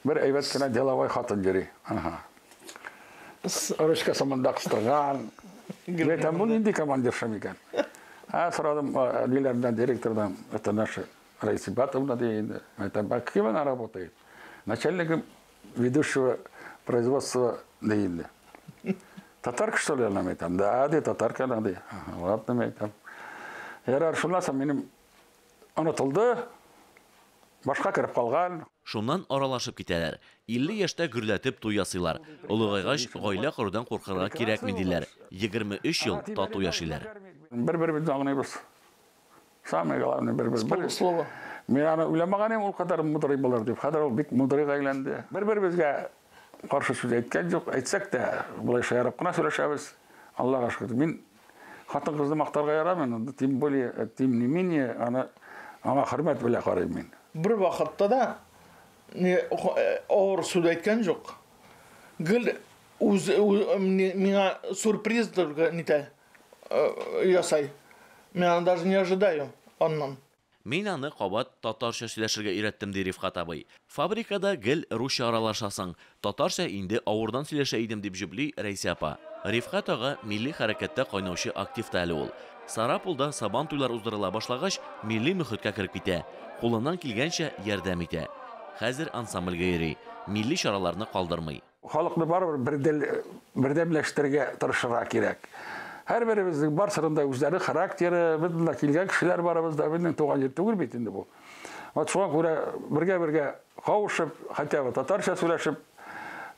Бер әйбәт кенә деловой хатын йөри. Ага. Ручкасы монда кыстырган. Әйтәм, бу нинди командирша микән? А сорадым ниләрдән, директордан, это наша Раиса Батовна ди инде. Әйтәм, а кем она работает? Начальником ведущего производства ди инде. Татарка, что ли, она әйтәм? Да, ди, татарка она ди. Ладно, әйтәм. Ярар, шуннан соң минем онытылды, башка кереп калган.
Шуннан аралашып китәләр. 50 яшьтә гөрләтеп туй ясыйлар. Олыгайгач, гаилә корудан куркырга кирәкми, диләр. 23 ел тату яшиләр.
Бер-беребезне аңлыйбыз. Самое главное, бер-бер. Слово. Мин аны уйламаган идем, ул кадәр мудрый булыр дип. Хәзер ул бик мудрыйга әйләнде. Бер-беребезгә каршы сүз әйткән юк. Әйтсәк тә, болай шаярып кына сөйләшәбез. Аллага шөкер. Мин хатын-кызны мактарга ярамый, но тем более, тем не менее, аны аңа хөрмәт белән карыйм мин.
Бер вакытта да не авыр сүз әйткән юк. Гел үз миңа сюрприз только нитә ясай. Мин аны даже не ожидаю аннан.
Мин аны кабат татарча сөйләшергә өйрәттем, ди Рифкать абый. Фабрикада гел русча аралашасың. Татарча инде авырдан сөйләшә идем, дип җөпли Рәйсә апа. Рифкать ага милли хәрәкәттә кайнаучы актив та әле ул. Сарапулда сабан туйлар уздырыла башлагач, милли мөхиткә кереп китә. Кулыннан килгәнчә ярдәм итә. Хәзер ансамбльгә йөри. Милли чараларны калдырмый.
Халыкны барыбер бердәмләштерергә тырышырга кирәк. Һәрберебезнең барсының да үзләре характеры, без монда килгән кешеләр барыбыз да, безнең туган җир түгел бит инде бу. Вот шуңа күрә бергә-бергә кавышып, хотя бы татарча сөйләшеп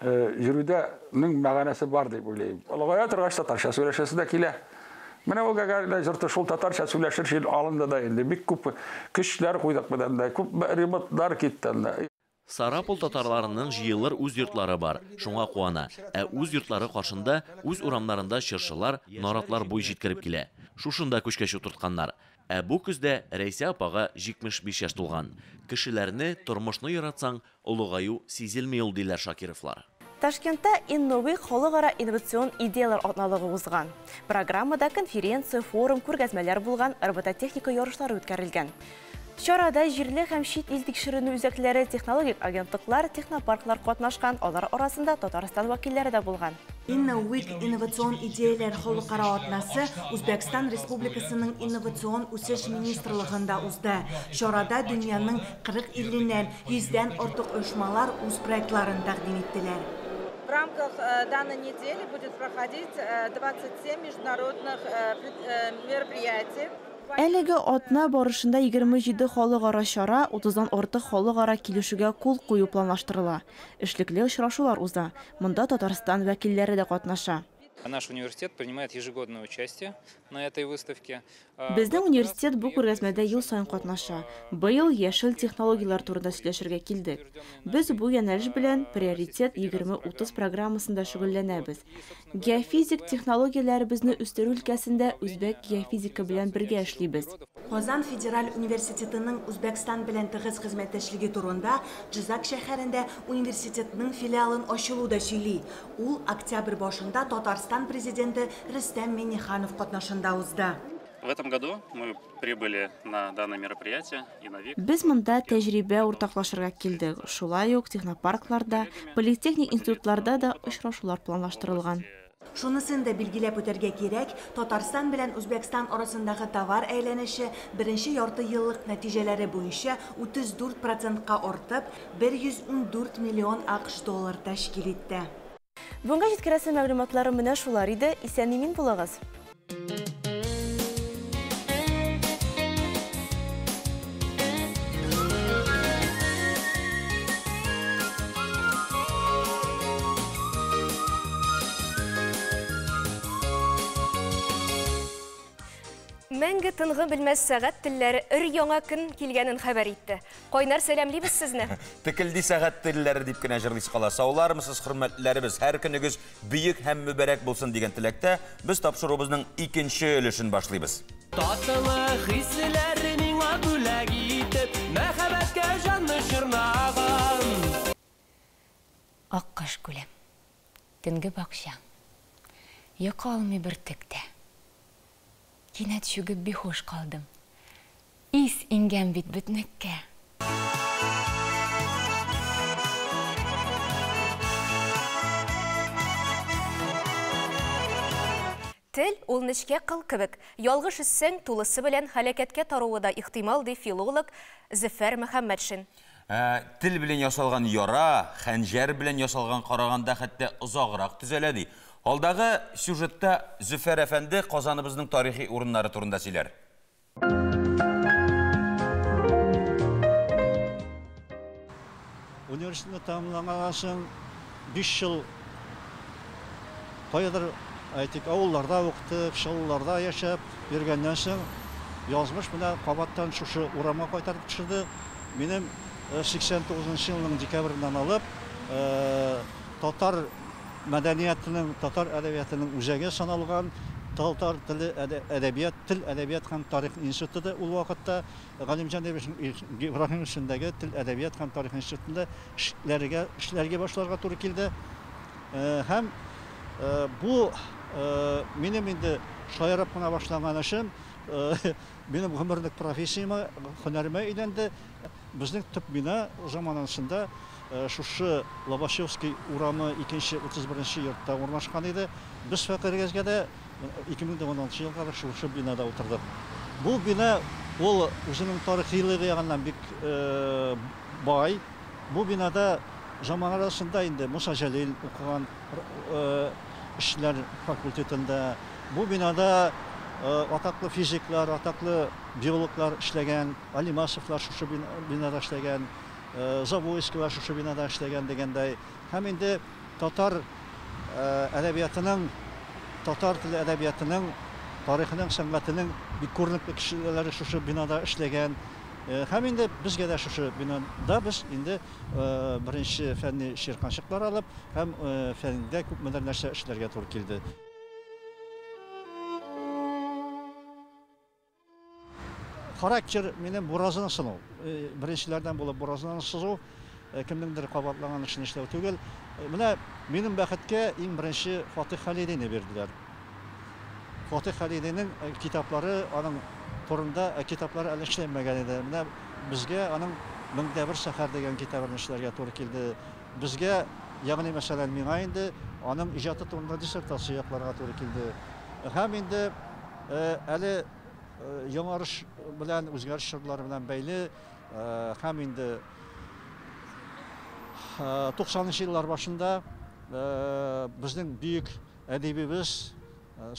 йөрүдә нең мәгънәсе бар дип уйлыйм. Олыгая торгач татарча сөйләшәсе дә килә. Менә ул Гагарина җырты шул татарча сөйләшер өчен алынды да инде. Бик күп көчләр куйдык без анда, күп ремонтлар китте анда.
Сарапул татарларының җыелыр үз йортлары бар, шуңа куана. Ә үз йортлары каршында, үз урамнарында чыршылар, наратлар буй җиткереп килә. Шушында күчкәч утыртканнар. Ә бу көздә Рәйсә апага 75 яшь тулган. Кешеләрне, тормышны яратсаң, олыгаю сизелми ул, диләр Шакировлар.
Ташкентта InnoWeek халыкара инновацион идеялар атналыгы узган. Программада конференция, форум, күргәзмәләр булган, робототехника ярышлары үткәрелгән. Чарада җирле һәм чит ил тикшеренү үзәкләре, технологик агентлыклар, технопарклар катнашкан, алар арасында Татарстан вәкилләре дә булган.
InnoWeek инновацион идеяләр халыкара атнасы Үзбәкстан Республикасының инновацион үсеш министрлыгында узды. Чарада дөньяның 40 иленнән 100дән артык оешмалар үз проектларын тәкъдим иттеләр.
В рамках данной недели будет проходить 27 международных мероприятий.
Әлеге атна барышында 27 халыкара чара, 30-дан артык халыкара килешүгә кул кую планлаштырыла. Эшлекле очрашулар уза. Монда Татарстан вәкилләре дә катнаша.
Наш университет принимает ежегодное участие на этой выставке.
Безнең университет бу күргәзмәдә ел саен катнаша. Быел яшел технологияләр турында сөйләшергә килдек. Без бу юнәлеш белән Приоритет 2030 программасында шөгыльләнәбез. Геофизик технологияләребезне үстерү өлкәсендә үзбәк геофизика белән бергә эшлибез.
Казан федераль университетының Үзбәкстан белән тыгыз хезмәттәшлеге турында Джизак шәһәрендә университетның филиалын ачылу да сөйли. Ул октябрь башында Татарстан президенты Рөстәм Миңнеханов катнашында узды.
В этом году мы прибыли на данное мероприятие InnoWeek.
Без монда тәҗрибә уртаклашырга килдек. Шулай ук технопаркларда, политехник институтларда да очрашулар планлаштырылган.
Шунысын да билгеләп үтәргә кирәк, Татарстан белән Үзбәкстан арасындагы товар әйләнеше беренче ярты еллык нәтиҗәләре буенча 34%-ка артып, 114 миллион АКШ доллар тәшкил итте.
Бүгенге җиткерәсе мәгълүматлары менә шулар иде. Исән-имин булыгыз.
Мәңге тынгы белмәс сәгать телләре өр яңа көн килгәнен хәбәр итте. Кайнар сәламлибез сезне.
Текелди сәгать телләре дип кенә җырлыйсы кала. Саулармысыз, хөрмәтләребез, һәр көнегез бөек һәм мөбарәк булсын дигән теләктә без тапшыруыбызның икенче өлешен башлыйбыз.
Татлы хисләр миңа бүләк итеп, мәхәббәткә җанны чорнаган.
Ак кыш күле, төнге бакча, йокы алмый бөртек тә. Кинәт чүгеп бихуш калдым. Ис иңгән бит бөтнеккә.
Тел ул нечкә кыл кебек. Ялгыш иссәң, тулысы белән һәлакәткә таруы да ихтимал, ди филолог Зөфәр Мөхәммәтшин.
Тел белән ясалган яра, хәнҗәр белән ясалган караганда хәтта озаграк төзәлә, ди. Алдагы сюжетта Зөфәр әфәнде Казаныбызның тарихи урыннары турында сөйләр.
Университетны тәмамлаганнан соң 5 ел каядыр, әйтик, авылларда укытып, Чаллыларда яшәп йөргәннән соң, язмыш менә кабаттан шушы урамга кайтарып төшерде. Минем 89 нчы елның декабреннән алып татар мәдәниятының, татар әдәбиятының үзәге саналган татар теле, әдәбият, тел, әдәбият һәм тарих институты ул вакытта Галимҗан Ибраһимов исемендәге тел, әдәбият һәм тарих институтында эшләргә, эшләргә башларга туры килде. Һәм бу минем инде шаярып кына башланган эшем, минем гомерлек профессиямә, һөнәремә әйләнде. Безнең төп бина заманасында шушы Лобачевский урамы икенче 31 нче йортта урнашкан иде. Без фәкыйрьгәзгә дә 2016 елга кадәр шушы бинада утырдык. Бу бина ул үзенең тарихилыгы ягыннан бик бай. Бу бинада заман арасында инде Муса Җәлил укыган эшчеләр факультетында. Бу бинада атаклы физиклар, атаклы биологлар эшләгән, Алимасовлар шушы бинада эшләгән, Завойскийлар шушы бинада эшләгән дигәндәй. Һәм инде татар әдәбиятының, татар теле әдәбиятының, тарихының, сәнгатенең бик күренекле кешеләре шушы бинада эшләгән. Һәм инде безгә дә шушы бинада без инде беренче фәнни чирканчыклар алып һәм фәндә күпмедер нәрсә эшләргә туры килде. Характер минем буразына сыну. Беренчеләрдән булып буразынаны сызу, кемнеңдер кабатлаган эшен эшләү түгел. Менә минем бәхеткә иң беренче Фатих Халидине бирделәр. Фатих Халидинең китаплары, аның турында китаплары әле эшләнмәгән иде. Менә безгә аның 1001 сәфәр дигән китабын эшләргә туры килде. Безгә, ягъни мәсәлән, миңа инде аның иҗаты турында диссертация якларга туры килде. Һәм инде әле Яңарыш белән, үзгәреш чорлары белән бәйле һәм инде 90 нчы еллар башында безнең бөек әдибебез,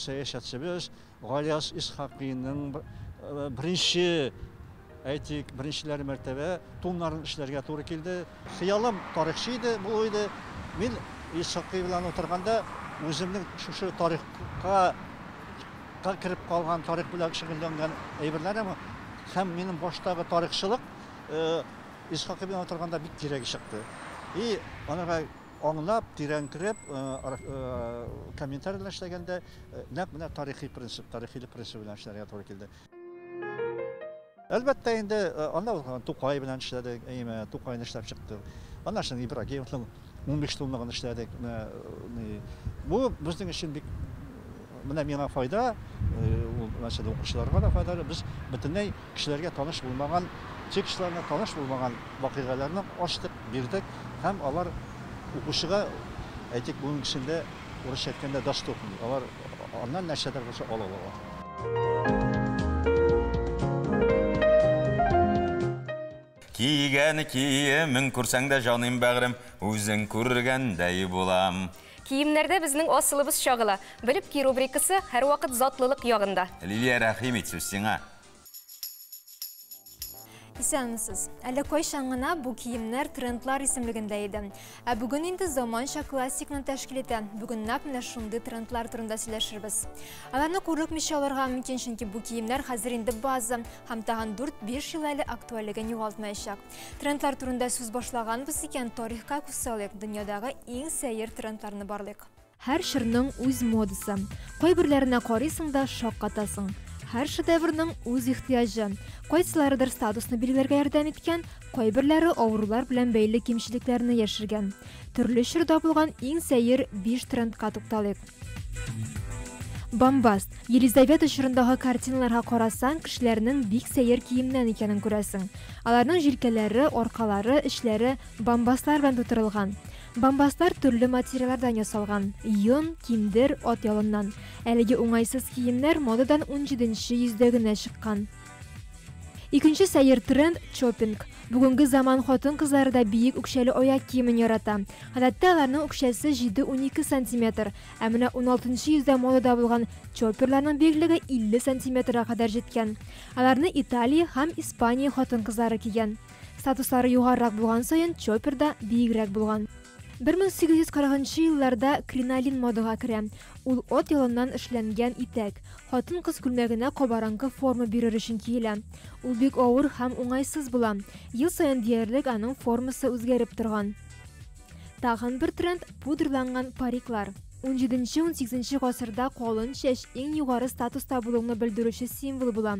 сәясәтчебез Галиас Исхакыйның беренче, әйтик, беренчеләр мәртәбә томнарын эшләргә туры килде. Хыялым тарихчы иде, булу иде. Мин Исхакый белән утырганда үземнең шушы тарихка Ка кереп калган тарих белән шөгыльләнгән әйберләрем һәм минем баштагы тарихчылык Исхакый белән утырганда бик кирәге чыкты. И анарга аңлап, тирән кереп, комментарийлар эшләгәндә нәкъ менә тарихи принцип, тарихилык принцибы белән эшләргә туры килде. Әлбәттә инде, анда узган Тукай белән эшләдек, әйеме, Тукайны эшләп чыктык. Аннан соң Ибрагимовның 15 томлыгын эшләдек. Менә бу безнең өчен бик менә миңа файда, ул мәсәлән укучыларга да файдалы. Без бөтенләй кешеләргә таныш булмаган текстларны, таныш булмаган вакыйгаларны ачтык, бирдек һәм алар укучыга, әйтик, бүгенгесендә Урысча әйткәндә, доступный. Алар аннан нәрсәдер булса ала алалар.
Кигән киемең күрсәң дә, җаным бәгърем, үзең күргәндәй булам.
Киемнәрдә безнең асылыбыз чагыла. Белеп ки рубрикасы һәрвакыт затлылык ягында.
Лилия, рәхим ит, сүз сиңа.
Исәнмесез. Әле кайчан гына бу киемнәр трендлар исемлегендә иде. Ә бүген инде заманча классикны тәшкил итә. Бүген нәкъ менә шундый трендлар турында сөйләшербез. Аларны курыкмыйча алырга мөмкин, чөнки бу киемнәр хәзер инде база һәм тагын 4-5 ел әле актуальлеген югалтмаячак. Трендлар турында сүз башлаганбыз икән, тарихка күз салыйк, дөньядагы иң сәер трендларны барлыйк. Һәр чорның үз модасы. Кайберләренә карыйсың да шаккатасың. Һәр шедеврның үз ихтыяҗы. Кайсыларыдыр статусны билгеләргә ярдәм иткән, кайберләре авырулар белән бәйле кимчелекләрне яшергән. Төрле чорда булган иң сәер биш трендка тукталыйк. Бомбаст. Елизавета чорындагы картиналарга карасаң, кешеләрнең бик сәер киемнән икәнен күрәсең. Аларның җилкәләре, аркалары, эчләре бомбаслар белән тутырылган. Бамбаслар төрле материаллардан ясалган, йон, киндер, ат ялыннан. Әлеге уңайсыз киемнәр модадан унҗиденче йөздә генә чыккан. Икенче сәер тренд, чоппинг. Бүгенге заман хатын-кызлары да биек үкчәле аяк киемен ярата. Гадәттә аларның үкчәсе 7-12 сантиметр, ә менә уналтынчы йөздә модада булган чопперларның биеклеге 50 сантиметрга кадәр җиткән. Аларны Италия һәм Испания хатын-кызлары кигән. Статуслары югарырак булган саен чоппер да биегрәк булган. 1840 нчы елларда кринолин модага керә. Ул ат ялыннан эшләнгән итәк. Хатын-кыз күлмәгенә кабарынкы форма бирер өчен киелә. Ул бик авыр һәм уңайсыз була. Ел саен диярлек аның формасы үзгәреп торган. Тагын бер тренд, пудраланган париклар. Унҗиденче-унсигезенче гасырда калын чәч иң югары статуста булуыңны белдерүче символ була.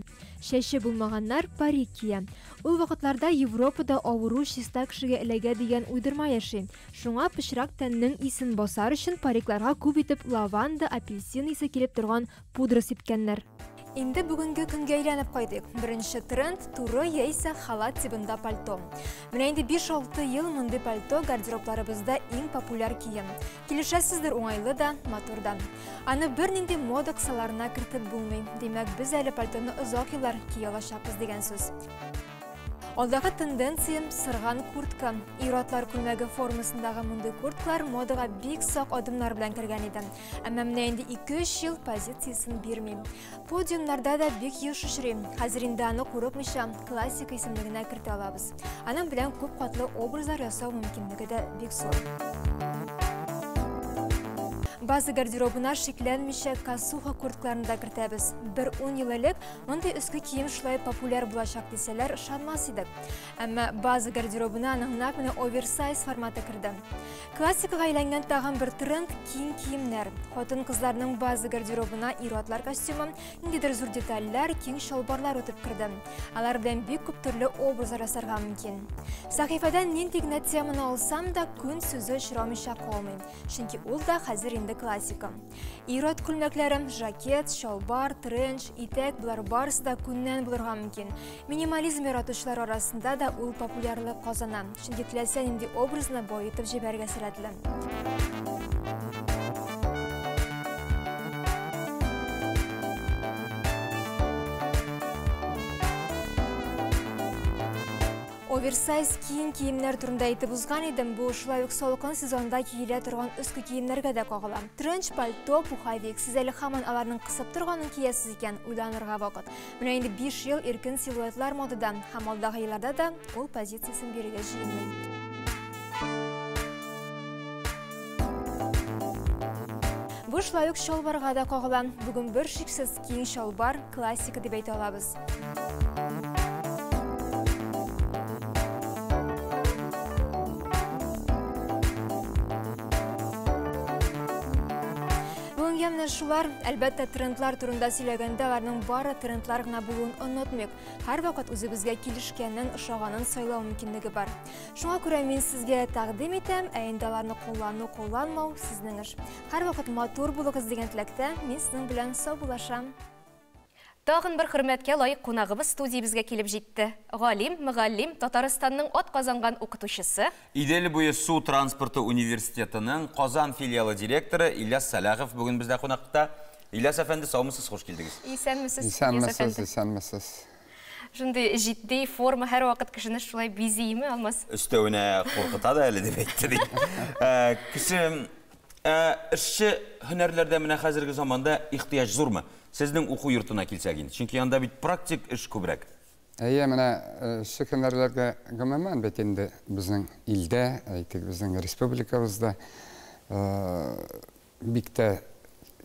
Чәче булмаганнар парик кия. Ул вакытларда Европада авыру чиста кешегә эләгә дигән уйдырма яши. Шуңа пычрак тәннең исен басар өчен парикларга күп итеп лаванда, апельсин исе килеп торган пудра сипкәннәр. Инде бүгенге көнгә әйләнеп кайтыйк. Беренче тренд, туры яисә халат тибында пальто. Менә инде биш-алты ел мондый пальто гардеробларыбызда иң популяр кием. Килешәсездер, уңайлы да, матур да. Аны бернинди мода кысаларына кертеп булмый. Димәк, без әле пальтоны озак еллар кия алачакбыз дигән сүз. Алдагы тенденция, сырган куртка. Ир-атлар күлмәге формасындагы мондый курткалар модага бик сак адымнар белән кергән иде. Әмма менә инде ике-өч ел позициясен бирми. Подиумнарда да бик еш очрый. Хәзер инде аны курыкмыйча классика исемлегенә кертә алабыз. Аның белән күп катлы образлар ясау мөмкинлеге дә бик зур. База гардеробына шикләнмичә косуха курткаларын да кертәбез. Бер ун ел элек мондый өске кием шулай популяр булачак дисәләр, ышанмас идек. Әмма база гардеробына аның нәкъ менә оверсайз форматы керде. Классикага әйләнгән тагын бер тренд киң киемнәр. Хатын-кызларның база гардеробына ир-атлар костюмы, ниндидер зур детальләр, киң чалбарлар үтеп керде. Алар белән бик күп төрле образлар ясарга мөмкин. Сәхифәдән нинди генә теманы алсам да, күн сүзе очрамыйча калмый. Чөнки ул да хәзер инде классика. Ир-ат күлмәкләре, жакет, чалбар, тренч, итәк, болар барысы да күннән булырга мөмкин. Минимализм яратучылар арасында да ул популярлык казана, чөнки теләсә нинди образны баетып җибәрергә сәләтле. Оверсайз киң киемнәр турында әйтеп узган идем, бу шулай ук салкын сезонда киелә торган өске киемнәргә дә кагыла. Тренч, пальто, пуховик, сез әле һаман аларның кысып торганын киясез икән, уйланырга вакыт. Менә инде 5 ел иркен силуэтлар модада һәм алдагы елларда да ул позициясен бирергә җыенмый. Бу шулай ук чалбарга да кагыла. Бүген бер шиксез киң чалбар классика дип әйтә алабыз. Бүгенгә менә шулар. Әлбәттә, трендлар турында сөйләгәндә аларның бары трендлар гына булуын онытмыйк. Һәрвакыт үзебезгә килешкәнен, ошаганын сайлау мөмкинлеге бар. Шуңа күрә мин сезгә тәкъдим итәм, ә инде аларны куллану, кулланмау сезнең эш. Һәрвакыт матур булыгыз дигән теләктә мин сезнең белән саубуллашам.
Тагын бер хөрмәткә лаек кунагыбыз студиябезгә килеп җитте. Галим, мөгаллим, Татарстанның ат казанган укытучысы.
Идел буе су транспорты университетының Казан филиалы директоры Ильяс Сәлахов бүген бездә кунакта. Ильяс әфәнде, саумысыз, хуш килдегез.
Исәнмесез, Ильяс
Исәнмесез,
әфәнде.
исәнмесез.
Шундый җитди форма һәрвакыт кешене шулай бизиме, Алмаз?
Өстәвенә куркыта да әле дип әйтте ди. Кеше, эшче һөнәрләрдә менә хәзерге заманда ихтыяҗ зурмы? Сезнең уку йортына килсәк инде, чөнки анда бит практик эш күбрәк.
Әйе, менә эшче һөнәрләргә гомумән бит инде безнең илдә, әйтик, безнең республикабызда бик тә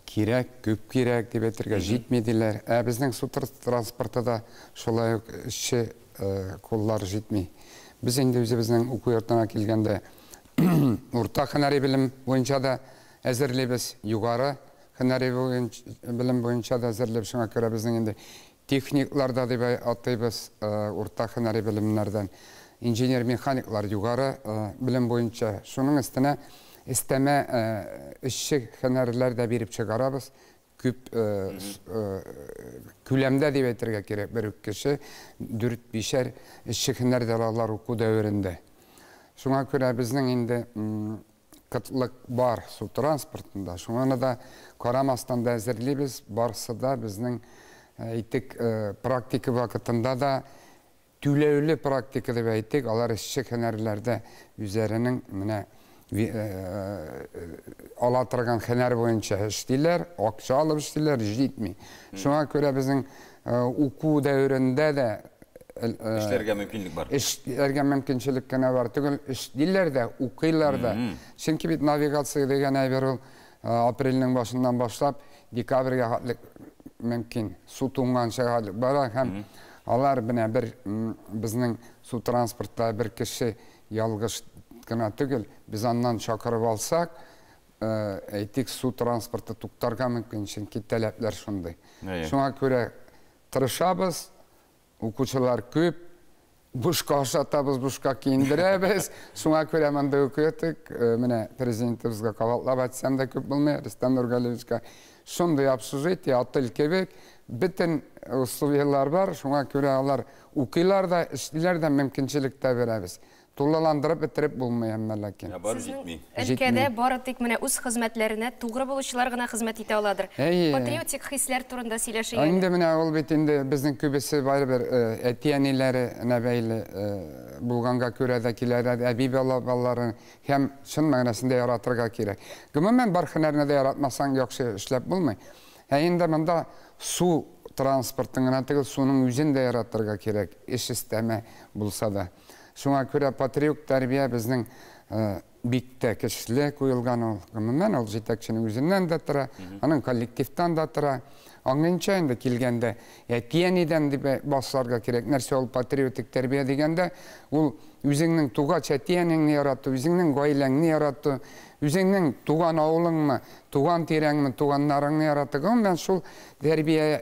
кирәк, күп кирәк дип әйтергә җитми диләр. Ә безнең су транспорты да шулай ук эшче куллар җитми. Без инде үзебезнең уку йортына килгәндә урта һөнәри белем буенча да әзерлибез, югары һөнәри белем буенча да әзерләп, шуңа күрә безнең инде техниклар да дип атыйбыз, урта һөнәри белемнәрдән, инженер-механиклар югары белем буенча. Шуның өстенә өстәмә эшче һөнәрләр дә биреп чыгарабыз. Күп күләмдә дип әйтергә кирәк, бер үк кеше дүрт-бишәр эшче һөнәр дә алалар уку дәверендә. Шуңа күрә безнең инде кытлык бар су транспортында. Шуңа да карамастан да әзерлибез. Барсы да безнең, әйтик, практика вакытында да Түләүле практика дип әйтик, алар эшче һөнәрләрдә үзләренең менә ала торган һөнәр буенча эшлиләр, акча алып эшлиләр, җитми. Шуңа күрә безнең уку дәверендә дә
эшләргә мөмкинлек бар.
Эшләргә мөмкинчелек кенә бар түгел, эшлиләр дә, укыйлар да. Чөнки бит навигация дигән әйбер ул апрельнең башыннан башлап декабрьгә хәтле мөмкин, су туңганчы хәтле бара һәм алар менә бер безнең су транспортта бер кеше ялгыш кына түгел, без аннан чакырып алсак, әйтик, су транспорты туктарга мөмкин, чөнки таләпләр шундый. Шуңа күрә тырышабыз, укучылар күп, бушка ашатабыз, бушка киендерәбез. Шуңа күрә монда укытык. Менә президентыбызга кабатлап әйтсәм дә күп булмый, Рөстәм Нургалиевичка шундый общежитие, отель кебек, бөтен условияләр бар. Шуңа күрә алар укыйлар да, эшлиләр дә, мөмкинчелек тә бирәбез. Тулыландырып бетереп булмый әмма ләкин.
Ә бар җитми.
Өлкәдә бары тик менә үз хезмәтләренә тугры булучылар гына хезмәт итә аладыр.
Әйе.
Патриотик хисләр турында сөйләшик әле.
Инде менә ул бит инде безнең күбесе барыбер әти-әниләренә бәйле булганга күрә дә киләләр, әби-бабаларын һәм чын мәгънәсендә яратырга кирәк. Гомумән, бар һөнәрне дә яратмасаң, яхшы эшләп булмый. Ә инде монда су транспортын гына түгел, суның үзен дә яратырга кирәк, эш өстәмә булса да. Шуңа күрә патриот тәрбия безнең бик тә көчле куелган ул. Гомумән, ул җитәкченең үзеннән дә тора, аның коллективтан да тора. Аңынча инде килгәндә, әти-әнидән дип башларга кирәк. Нәрсә ул патриотик тәрбия дигәндә, ул үзеңнең тугач әти-әниңне ярату, үзеңнең гаиләңне ярату, үзеңнең туган авылыңны, туган тирәңне, туганнарыңны ярату. Гомумән, шул тәрбия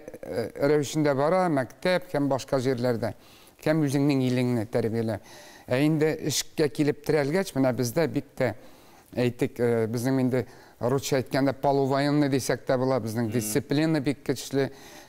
рәвешендә бара, мәктәп һәм башка җирләрдә. Һәм үзеңнең илеңне тәрбиялә. Ә инде эшкә килеп терәлгәч, менә бездә бик тә әйтик, безнең инде русча әйткәндә полувоенный дисәк тә була, безнең дисциплина бик көчле.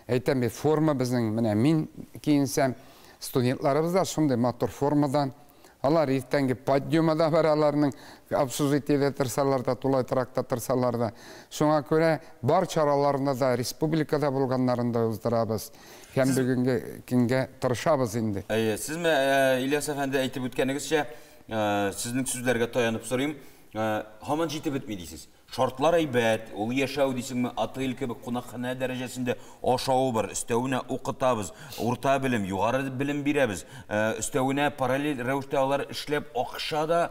Әйтәм бит, форма безнең, менә мин киенсәм, студентларыбыз да шундый матур формадан. Алар иртәнге подъемы да бар аларның, общежитиедә торсалар да, тулай торакта торсалар да. Шуңа күрә бар чараларны да республикада булганнарын да уздырабыз. Һәм бүгенге көнгә тырышабыз инде.
Әйе, сез менә, Ильяс әфәнде, әйтеп үткәнегезчә, сезнең сүзләргә таянып сорыйм, һаман җитеп бетми дисез. Шартлар әйбәт, ул яшәү дисеңме, отель кебек кунакханә дәрәҗәсендә ашавы бар, өстәвенә укытабыз, урта белем, югары белем бирәбез, өстәвенә параллель рәвештә алар эшләп акча да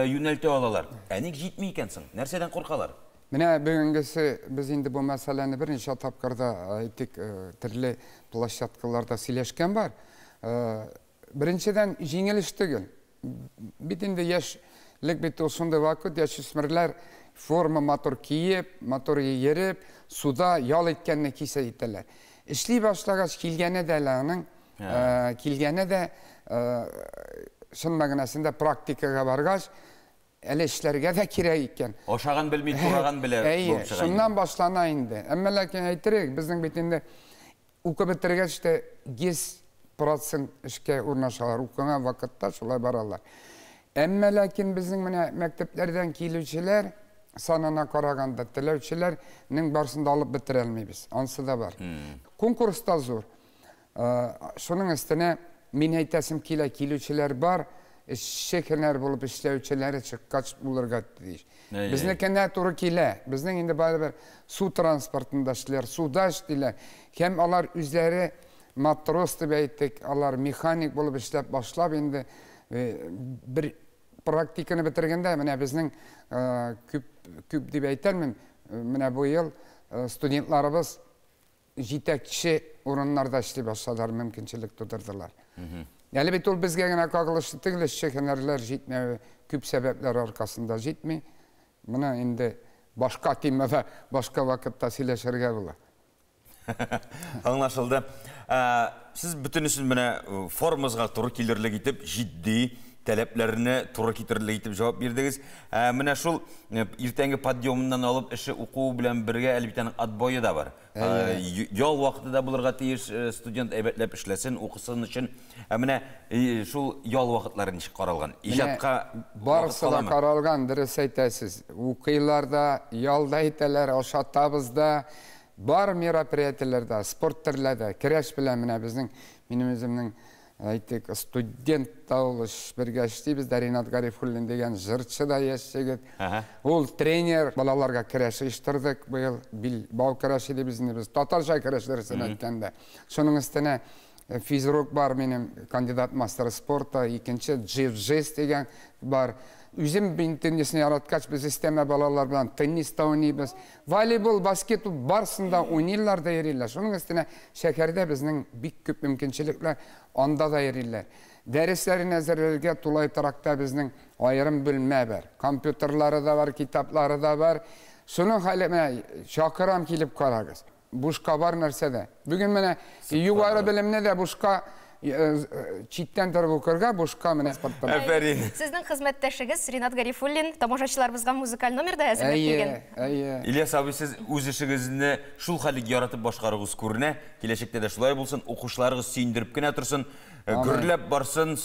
юнәлтә алалар. Ә ник җитми икән соң? Нәрсәдән куркалар?
Менә бүгенгесе без инде бу мәсьәләне берничә тапкыр да әйтик, төрле площадкаларда сөйләшкән бар. Беренчедән, җиңел эш түгел. Бит инде яшьлек бит ул шундый вакыт, яшүсмерләр форма матур киеп, матур йөреп, суда ял иткәнне кисә итәләр. Эшли башлагач, килгәне дә әле аның, килгәне дә чын мәгънәсендә практикага баргач, әле эшләргә дә кирәк икән.
Ашаган белми, тураган белә.
Әйе, шуннан башлана инде. Әмма ләкин әйтерик, безнең бит инде укып бетергәч тә 100% эшкә урнашалар, укыган вакытта шулай баралар. Әмма ләкин безнең менә мәктәпләрдән килүчеләр санына караганда теләүчеләрнең барысын да алып бетерә алмыйбыз. Ансы да бар. Конкурс та зур. Шуның өстенә мин әйтәсем килә, килүчеләр бар, эшче һөнәр булып эшләүчеләре чыккач булырга тиеш. Безнекенә туры килә. Безнең инде барыбер су транспортында эшлиләр, суда эшлиләр. Һәм алар үзләре матрос дип әйттек, алар механик булып эшләп башлап инде бер практиканы бетергәндә, менә безнең күп, күп дип әйтәлмим, менә бу ел студентларыбыз җитәкче урыннарда эшли башладылар, мөмкинчелек тудырдылар. Әле бит ул безгә генә кагылышлы түгел, эшче һөнәрләр җитмәве күп сәбәпләр аркасында җитми. Моны инде башка темада, башка вакытта сөйләшергә була.
Аңлашылды. Сез бөтенесен менә формазга туры килерлек итеп, җитди таләпләрне туры китерерлек итеп җавап бирдегез. Менә шул иртәнге подъемыннан алып эше уку белән бергә әлбәттә аның отбое да бар. Ял вакыты да булырга тиеш, студент әйбәтләп эшләсен, укысын өчен. Ә менә шул ял вакытлары ничек каралган? Иҗатка
барысы да каралган, дөрес әйтәсез. Укыйлар да, ял да итәләр, ашатабыз да. Бар мероприятиеләрдә, спорт төрләрдә, көрәш белән менә безнең, минем үземнең Әйтик, студент та ул, бергә эшлибез дә, Ринат Гарифуллин дигән җырчы да яшь егет. Ул тренер, балаларга көрәш оештырдык быел, билбау көрәше дибез инде без, татарча көрәш дөресен әйткәндә. Шуның өстенә физрук бар минем, кандидат мастер спорта, икенче джиу-джитс дигән бар. Үзем мин теннисны яраткач, без өстәмә балалар белән теннис та уйныйбыз. Волейбол, баскетбол барысын да уйныйлар да йөриләр. Шуның өстенә шәһәрдә безнең бик күп мөмкинчелекләр, анда да йөриләр. Дәресләрен әзерләргә тулай торакта безнең аерым бүлмә бар. Компьютерлары да бар, китаплары да бар. Шуның хәле менә чакырам, килеп карагыз. Бушка бар нәрсә дә. Бүген менә югары белемне дә бушка читтән торып укырга, бушка менә спортта.
Афәрин.
Сезнең хезмәттәшегез Ринат Гарифуллин тамашачыларыбызга музыкаль номер да әзерләп килгән.
Әйе, әйе.
Ильяс абый, сез үз эшегезне шул хәлдә яратып башкаруыгыз күренә. Киләчәктә дә шулай булсын, укучыларыгыз сөендереп кенә торсын. Гөрләп барсын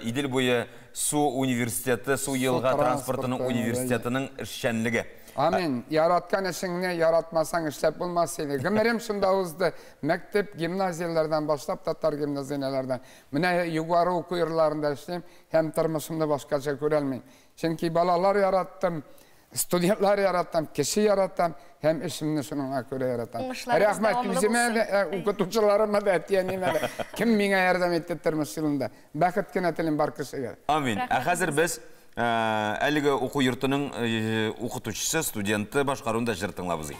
Идел буе су университеты, су елга транспортының университетының эшчәнлеге.
Амин. Яраткан эшеңне яратмасаң эшләп булмас иде. Гомерем шунда узды. Мәктәп, гимназияләрдән башлап, татар гимназияләрдән. Менә югары уку йортларында эшлим һәм тормышымны башкача күрә алмыйм. Чөнки балалар яраттым, студентлар яраттым, кеше яратам һәм эшемне шуңа күрә яратам. Рәхмәт үземә дә, укытучыларыма да, әти-әниемә дә. Кем миңа ярдәм итте тормыш юлында. Бәхет кенә телим бар кешегә.
Амин. Ә хәзер без әлеге уку йортының укытучысы, студенты башкаруында җыр тыңлап узыйк.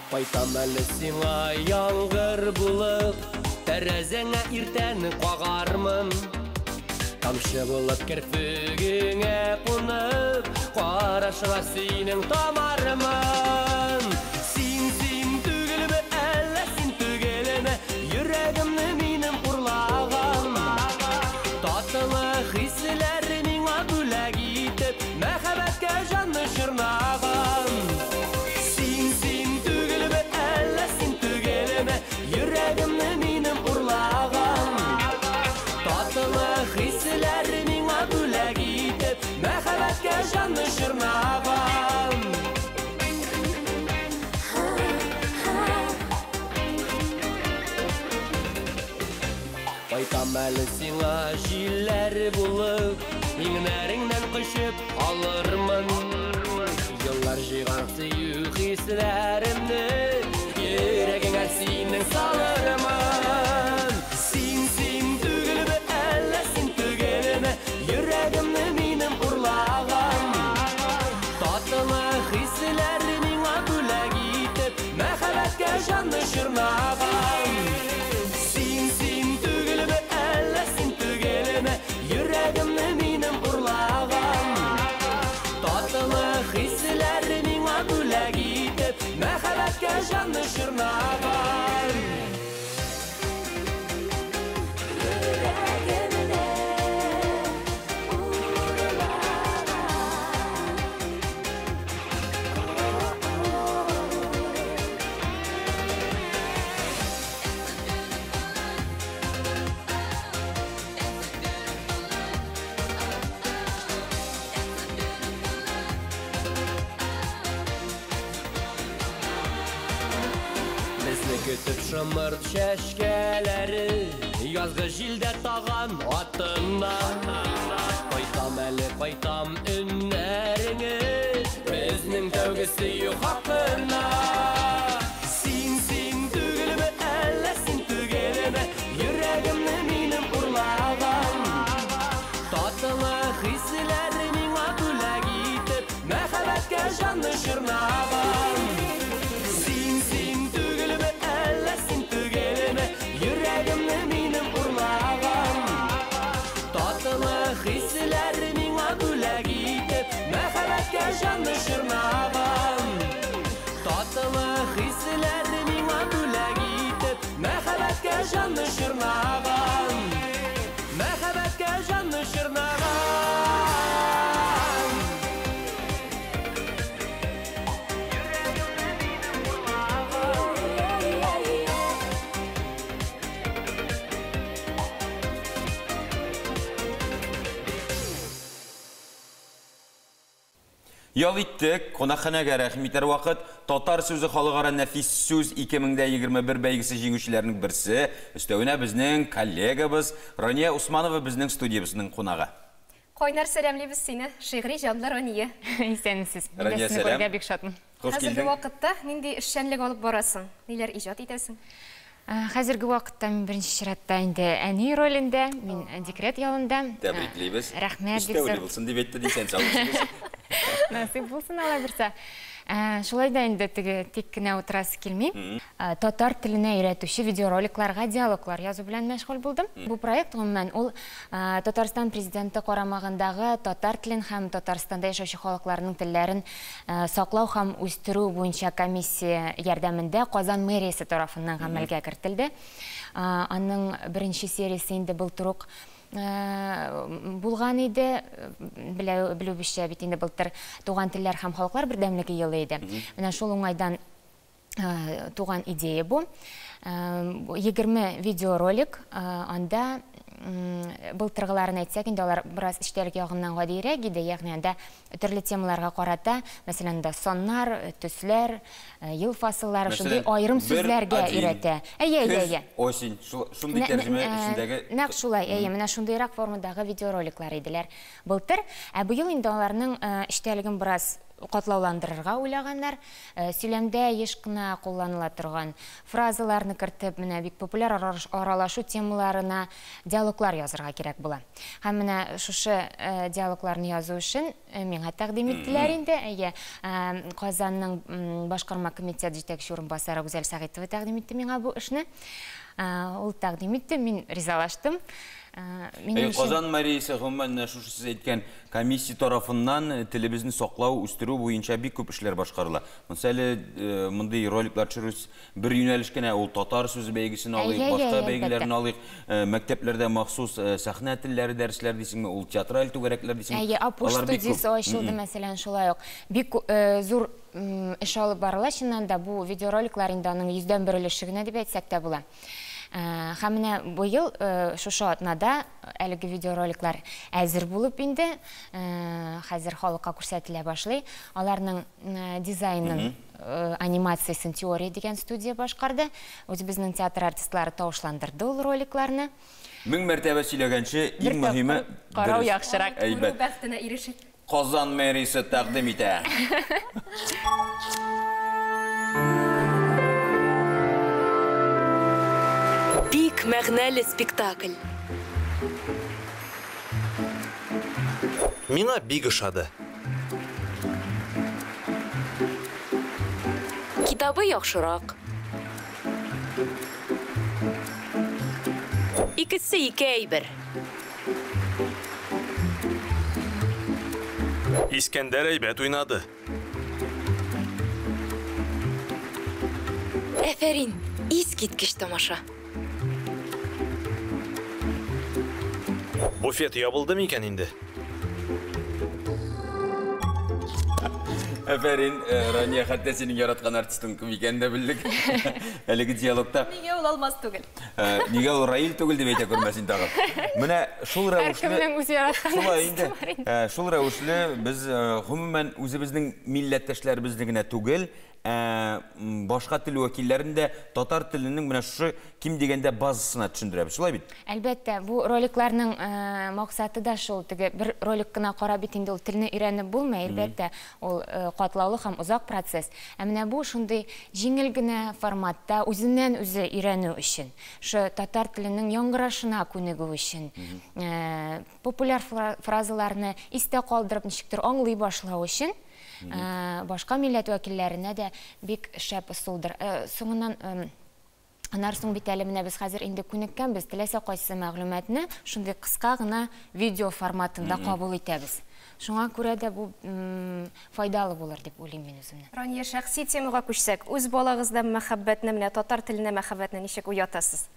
Кайтам әле сиңа яңгыр булып, тәрәзәңә иртән кагармын. Тамчы булып керфегеңә кунып, карашыңа синең тамармын. Син, син түгелме, әллә син түгелме, йөрәгемне минем урлаган. Татлы хисләр миңа бүләк итеп, мәхәббәткә җанны чорнаган. Син, син түгелме, әллә син түгелме, йөрәгемне минем урлаган. Татлы хисләр миңа бүләк итеп, мәхәббәткә җанны чорнаган. Кайтам әле сиңа җилләр булып, иңнәреңнән кочып алырмын. Еллар җыйган сөю хисләремне йөрәгеңә синең салырмын. Син, син түгелме, әллә син түгелме, йөрәгемне минем урлаган. Татлы хисләр миңа бүләк итеп, мәхәббәткә җанны чорнаган. Син, син түгелме, әллә син түгелме, йөрәгемне минем урлаган. Татлы хисләр миңа бүләк итеп, мәхәббәткә җанны чорнаган. Безне көтеп шомырт чәчкәләре, язгы җилдә таган атына. Кайтам әле, кайтам өннәреңе, безнең тәүге сөю хакына. Син, син түгелме, әллә син түгелме, йөрәгемне минем урлаган. Татлы хисләр миңа бүләк итеп, мәхәббәткә җанны чорнаган. Син, син түгелме, әллә син түгелме, йөрәгемне минем урлаган. Татлы хисләр миңа бүләк итеп, мәхәббәткә җанны чорнаган. Татлы хисләр
Ял иттек, кунакханәгә рәхим итәр вакыт. Татар сүзе халыкара нәфис сүз 2021 бәйгесе җиңүчеләренең берсе, өстәвенә безнең коллегабыз Рания Усманова безнең студиябезнең кунагы.
Кайнар сәламлибез сине, шигъри җанлы Рания.
Исәнмесез. Мин дә
Рания,
сезне
сәлам.
күрергә бик шатмын.
Хуш
Хәзерге
килдең.
вакытта нинди эшчәнлек алып барасың? Ниләр иҗат итәсең?
Хәзерге вакытта мин беренче чиратта инде әни ролендә, мин декрет ялында.
Тәбриклибез.
Рәхмәт, бик
Өстәвеле
зур.
булсын дип әйтте, дисән сау булсын.
Насыйп булсын, Алла бирсә. Шулай да инде теге тик кенә утырасы килми. Татар теленә өйрәтүче видеороликларга диалоглар язу белән мәшгуль булдым. Бу проект гомумән ул Татарстан президенты карамагындагы татар телен һәм Татарстанда яшәүче халыкларның телләрен саклау һәм үстерү буенча комиссия ярдәмендә Казан мэриясе тарафыннан гамәлгә кертелде. Аның беренче сериясе инде былтыр ук булган иде. Белүебезчә бит инде былтыр туган телләр һәм халыклар бердәмлеге елы иде. Менә шул уңайдан туган идея бу. 20 видеоролик, анда былтыргыларын әйтсәк, инде алар бераз эчтәлек ягыннан гадиерәк иде, ягъни анда төрле темаларга карата, мәсәлән, анда саннар, төсләр, ел фасыллары, шундый
Мәсәлән,
аерым
бер
сүзләргә
один,
өйрәтә. Әйе, әйе,
көз,
әйе.
Осень, шундый тәрҗемә эчендәге
Нәкъ шулай, әйе, менә шундыйрак формадагы видеороликлар иделәр былтыр. Ә быел инде аларның эчтәлеген бераз катлауландырырга уйлаганнар. Сөйләмдә еш кына кулланыла торган фразаларны кертеп, менә бик популяр аралашу темаларына диалоглар язырга кирәк була. Һәм менә шушы диалогларны язу өчен миңа тәкъдим иттеләр инде. Әйе, Казанның башкарма комитет җитәкче урынбасары Гүзәл Сәгыйтова тәкъдим итте миңа бу эшне. Ул тәкъдим итте, мин ризалаштым. Минем өчен
Казан мэриясе гомумән менә шушы сез әйткән комиссия тарафыннан телебезне саклау, үстерү буенча бик күп эшләр башкарыла. Монысы әле мондый роликлар төшерү бер юнәлеш кенә, ул татар сүзе бәйгесен алыйк, башка бәйгеләрне алыйк. Мәктәпләрдә махсус сәхнә телләре дәресләр дисеңме, ул театраль түгәрәкләр дисеңме?
Әйе, Апуш
Алар бик
студиясе
күп.
ачылды, мәсәлән, шулай ук. Бик зур эш алып барыла, чыннан да бу видеороликлар инде аның йөздән бер өлеше генә дип әйтсәк тә була. Һәм менә быел шушы атнада әлеге видеороликлар әзер булып инде, хәзер халыкка күрсәтелә башлый. Аларның дизайнын, анимациясен Теория дигән студия башкарды. Үзебезнең театр артистлары тавышландырды ул роликларны.
Мең мәртәбә сөйләгәнче,
Бер
иң мөһиме
тапкыр карау
дөрес.
яхшырак.
Әйбәт.
Күрү бәхетенә ирешеп.
Казан мэриясе тәкъдим итә.
Бик мәгънәле спектакль.
Миңа бик ошады.
Китабы яхшырак. Икесе ике әйбер.
Искәндәр әйбәт уйнады.
Әфәрин, искиткеч тамаша.
Буфет ябылды микән инде?
Әфәрин, Рания, хәтта синең яраткан артистың кем икәнен дә белдек. Әлеге диалогта.
Нигә ул Алмаз түгел?
Нигә ул Раил түгел дип әйтә күрмәс инде тагын. Менә шул рәвешле
Һәркемнең үз яраткан
Шулай
артисты
инде.
бар инде.
Шул рәвешле без гомумән үзебезнең милләттәшләребезне генә түгел, башка тел вәкилләрен дә татар теленең менә шушы ким дигәндә базасына төшендерәбез. Шулай бит?
Әлбәттә, бу роликларның максаты да шул. Теге бер ролик кына карап бит инде ул телне өйрәнеп булмый, әлбәттә, ул катлаулы һәм озак процесс. Ә менә бу шундый җиңел генә форматта үзеннән үзе өйрәнү өчен, шу татар теленең яңгырашына күнегү өчен, популяр фразаларны истә калдырып ничектер аңлый башлау өчен, башка милләт вәкилләренә дә бик шәп ысулдыр. Соңыннан аннан соң бит әле менә без хәзер инде күнеккәнбез, теләсә кайсы мәгълүматны шундый кыска гына видео форматында кабул итәбез. Шуңа күрә дә бу файдалы булыр дип уйлыйм мин үземне.
Рания, шәхси темага күчсәк, үз балагызда мәхәббәтне, менә татар теленә мәхәббәтне ничек уятасыз?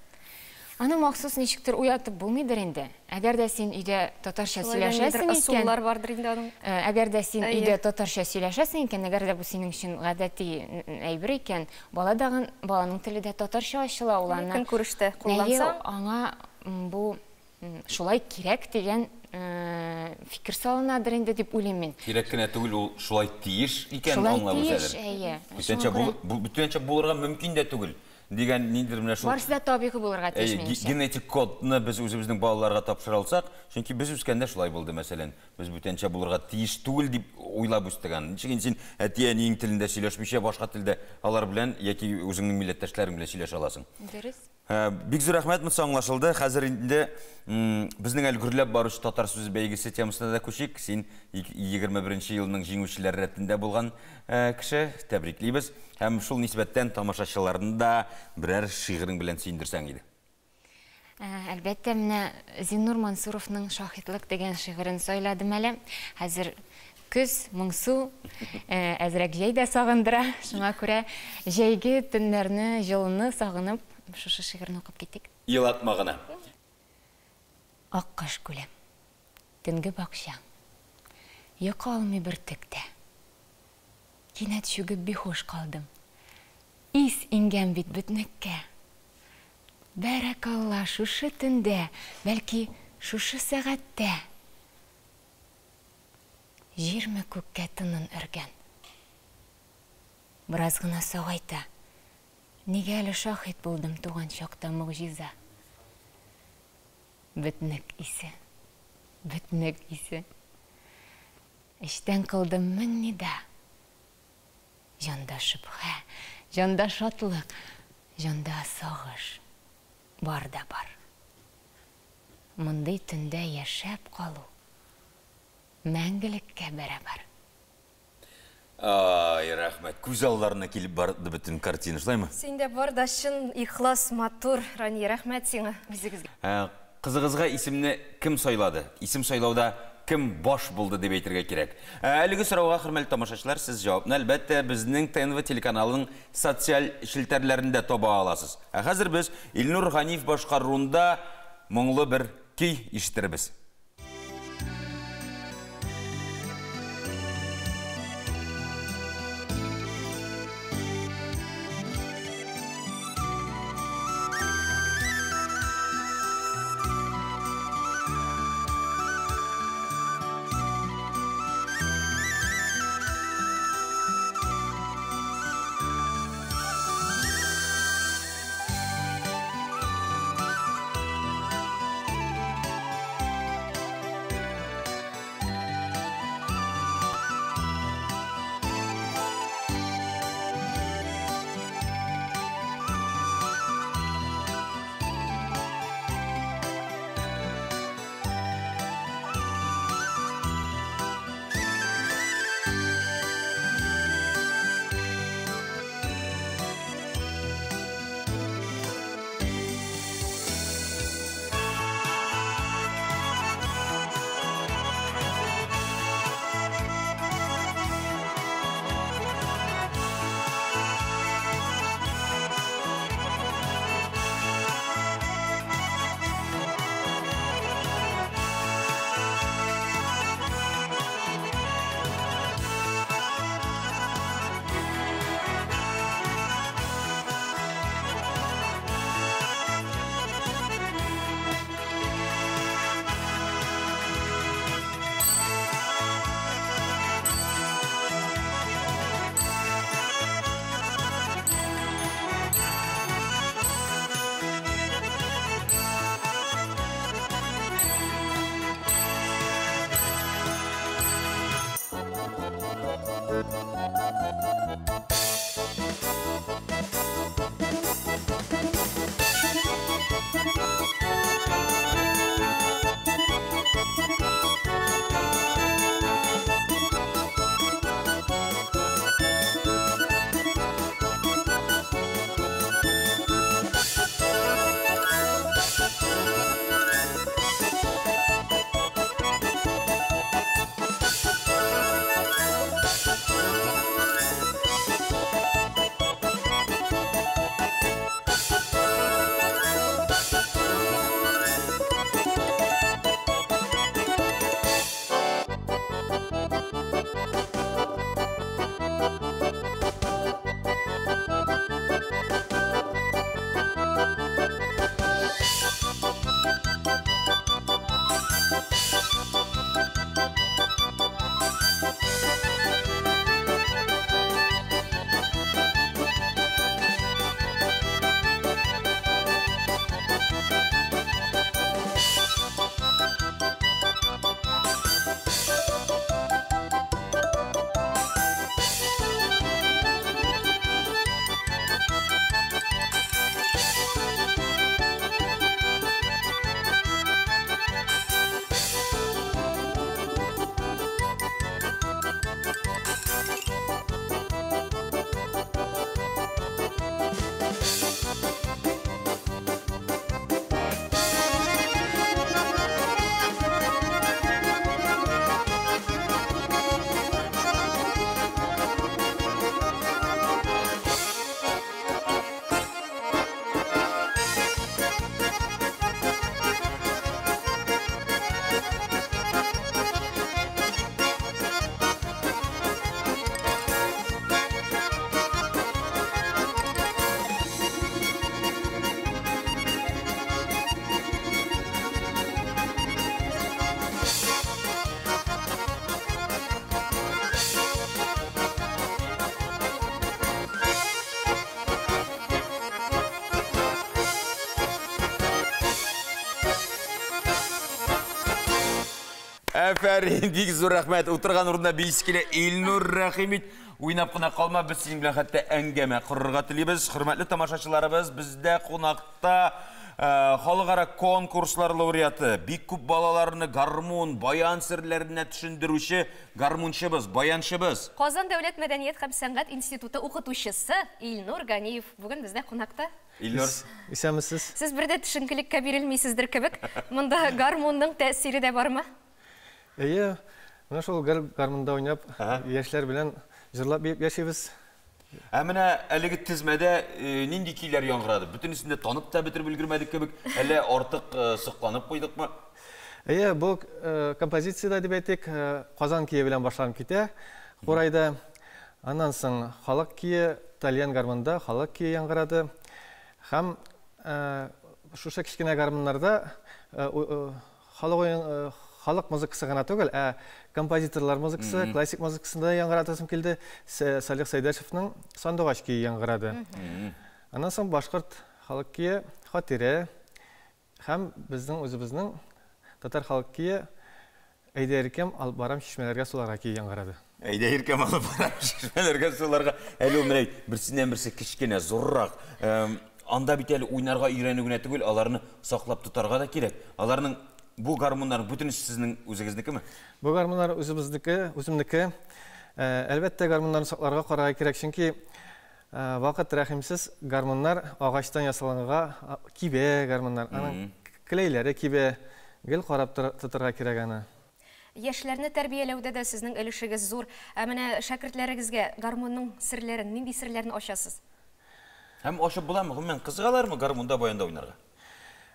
Аны махсус ничектер уятып булмыйдыр инде. Әгәр дә син өйдә татарча
Шулай да ниндидер
сөйләшәсең икән,
ысуллар бардыр инде аның.
Әгәр дә син
Әйе.
өйдә татарча сөйләшәсең икән, әгәр дә бу синең өчен гадәти әйбер икән, баланың теле дә татарча ачыла, ул аны
Көнкүрештә
Әйе,
куллансаң?
аңа бу шулай кирәк дигән фикер салынадыр инде дип уйлыйм мин.
Кирәк кенә түгел, ул шулай тиеш икәнен аңлап
үсәдер. Шулай тиеш, әйе.
Бүтәнчә булырга мөмкин дә түгел дигән ниндидер менә шул.
Барысы да табигый булырга тиеш, минемчә.
Генетик кодны без үзебезнең балаларга тапшыра алсак, чөнки без үскәндә шулай булды, мәсәлән, без бүтәнчә булырга тиеш түгел дип уйлап үстек аны. Ничек инде син әти-әниең телендә сөйләшмичә, башка телдә алар белән яки үзеңнең милләттәшләрең белән сөйләшә аласың?
Дөрес.
Бик зур рәхмәт, монысы аңлашылды. Хәзер инде безнең әле гөрләп баручы татар сүзе бәйгесе темасына да күчик. Син 21 елның җиңүчеләр рәтендә булган кеше, тәбриклибез. Һәм шул нисбәттән тамашачыларны да берәр шигырең белән сөендерсәң иде.
Әлбәттә, менә Зиннур Мансуровның Шаһитлык дигән шигырен сайладым әле. Хәзер көз, моңсу, әзрәк җәй дә сагындыра. Шуңа күрә җәйге төннәрне, җылыны сагынып, шушы шигырьне укып китик.
Елатма гына.
Аккош күле. Төнге бакча. Йокы алмый бөртек тә. Кинәт чүгеп биһуш калдым. Ис иңгән бит бөтнеккә. Бәрәкалла, шушы төндә, бәлки шушы сәгатьтә җирме күккә тынын өргән. Бераз гына сагайта. Нигә әле шаһит булдым туган чакта могҗиза. Бөтнек исе, бөтнек исе. Эчтән кылдым мең нида. Җанда шөбһә, җанда шатлык, җанда сагыш. Бар да бар. Мондый төндә яшәп калу мәңгелеккә бәрабәр.
Ай, рәхмәт. Күз алларына килеп барды бөтен картина, шулаймы?
Синдә бар да чын, ихлас, матур, Рания, рәхмәт сиңа.
Үзегезгә.
Кызыгызга исемне кем сайлады? Исем сайлауда кем баш булды дип әйтергә кирәк. Әлеге сорауга, хөрмәтле тамашачылар, сез җавапны әлбәттә безнең ТНВ телеканалының социаль челтәрләрендә таба аласыз. Ә хәзер без Илнур Ганиев башкаруында моңлы бер көй ишетербез. Әфәрин, бик зур рәхмәт. Утырган урында биисе килә. Илнур, рәхим ит. Уйнап кына калма, без синең белән хәтта әңгәмә корырга телибез. Хөрмәтле тамашачыларыбыз, бездә кунакта халыкара конкурслар лауреаты, бик күп балаларны гармун, баян серләренә төшендерүче гармунчыбыз, баянчыбыз.
Казан дәүләт мәдәният һәм сәнгать институты укытучысы Илнур Ганиев бүген бездә кунакта.
Илнур.
Исәнмесез.
Сез бер дә төшенкелеккә бирелмисездер кебек. Монда гармунның тәэсире дә бармы?
Әйе, менә шул гармунда уйнап, яшьләр белән җырлап биеп яшибез.
Ә менә әлеге тезмәдә нинди көйләр яңгырады? Бөтенесен дә танып та бетереп өлгермәдек кебек, әллә артык сокланып куйдыкмы?
Әйе, бу композициядә дип әйтик, Казан көе белән башланып китә Курайда. Аннан соң халык көе, тальян гармунда халык көе яңгырады. Һәм шушы кечкенә гармуннарда халык уен халык музыкасы гына түгел, ә композиторлар музыкасы, классик музыкасын да яңгыратасым килде. Салих Сәйдәшевның Сандугач көе яңгырады. Аннан соң башкорт халык көе Хатирә һәм безнең үзебезнең татар халык көе Әйдә иркәм алып барам чишмәләргә суларга көе яңгырады.
Әйдә иркәм алып барам чишмәләргә суларга. Әле ул менә берсеннән берсе кечкенә, зуррак. Анда бит әле уйнарга өйрәнү генә түгел, аларны саклап тотарга да кирәк. Аларның бу гармуннарның бөтенесе сезнең үзегезнекеме?
Бу гармуннар үзебезнеке, үземнеке. Әлбәттә, гармуннарны сакларга карарга кирәк, чөнки вакыт рәхимсез, гармуннар агачтан ясалганга кибә гармуннар. Аның келәйләре кибә, гел карап тотарга кирәк аны.
Яшьләрне тәрбияләүдә дә сезнең өлешегез зур. Ә менә шәкертләрегезгә гармунның серләрен, нинди серләрен ачасыз?
Һәм ачып буламы? Гомумән, кызыгалармы гармунда, баянда уйнарга?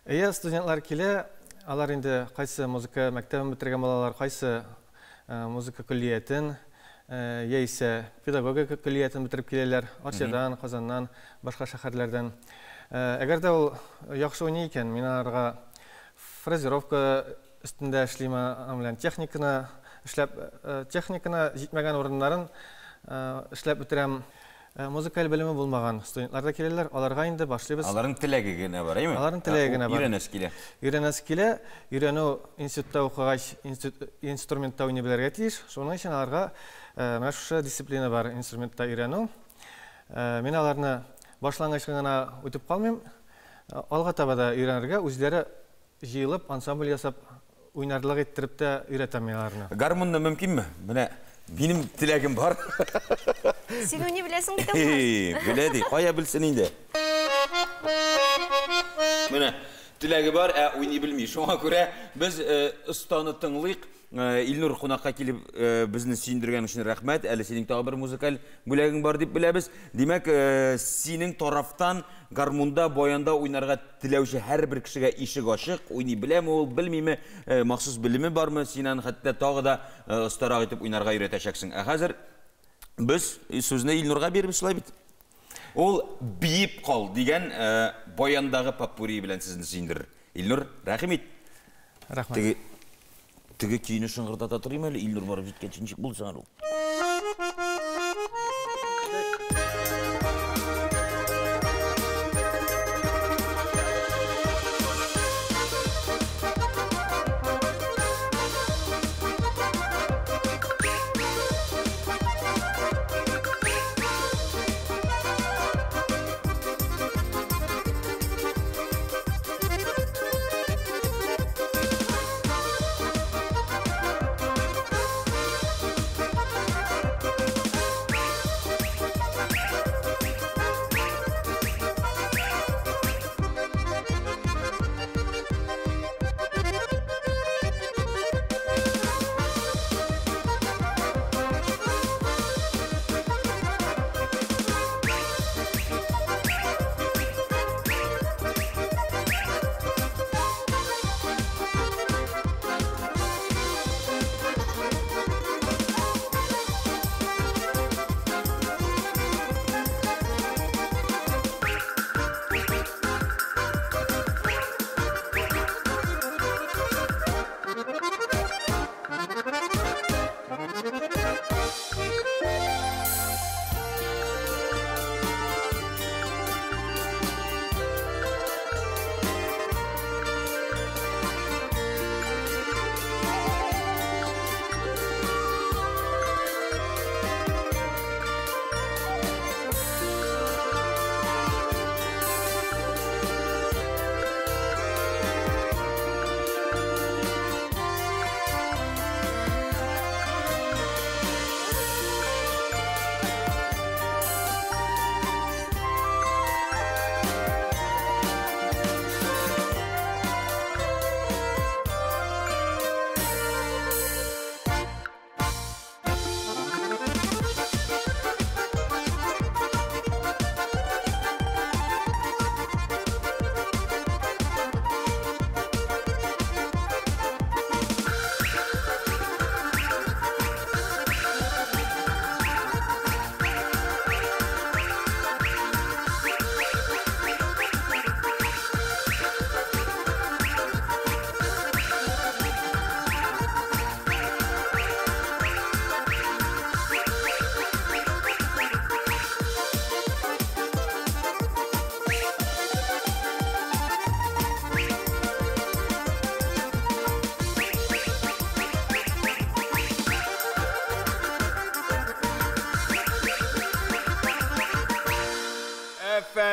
Әйе, студентлар килә. Алар инде кайсы музыка мәктәбен бетергән балалар, кайсы музыка көллиятен, яисә педагогика көллиятен бетереп киләләр. Арчадан, Казаннан, башка шәһәрләрдән. Әгәр дә ул яхшы уйный икән, мин аларга фразировка өстендә эшлим, аның белән техниканы эшләп, техниканы җитмәгән урыннарын эшләп бетерәм. Музыкаль белеме булмаган студентлар да киләләр, аларга инде башлыйбыз.
Аларның теләге генә бар, әйме?
Аларның теләге генә бар.
Өйрәнәсе килә.
Өйрәнәсе килә. Өйрәнү институтта укыгач, инструментта уйный белергә тиеш. Шуның өчен аларга менә шушы дисциплина бар, инструментта өйрәнү. Мин аларны башлангыч гына үтеп калмыйм. Алга таба да өйрәнергә, үзләре җыелып, ансамбль ясап, уйнарлык иттереп тә өйрәтәм мин аларны.
Гармунны мөмкинме? Менә минем теләгем бар.
Син уйный беләсең бит, Алмаз.
Белә ди, кая белсен инде. Менә теләге бар, ә уйный белми. Шуңа күрә без останы тыңлыйк. Илнур, кунакка килеп безне сөендергән өчен рәхмәт. Әле синең тагы бер музыкаль бүләгең бар дип беләбез. Димәк, синең тарафтан гармунда, баянда уйнарга теләүче һәрбер кешегә ишек ачык. Уйный беләме ул, белмиме, махсус белеме бармы, син аны хәтта тагы да остарак итеп уйнарга өйрәтәчәксең. Ә хәзер без сүзне Илнурга бирбез, шулай бит? Ул биеп кал дигән баяндагы попурри белән сезне сөендерер. Илнур, рәхим ит.
Рәхмәт.
Теге көйне шыңгырдата торыйм әле, Илнур барып җиткәнче ничек булды соң әле ул?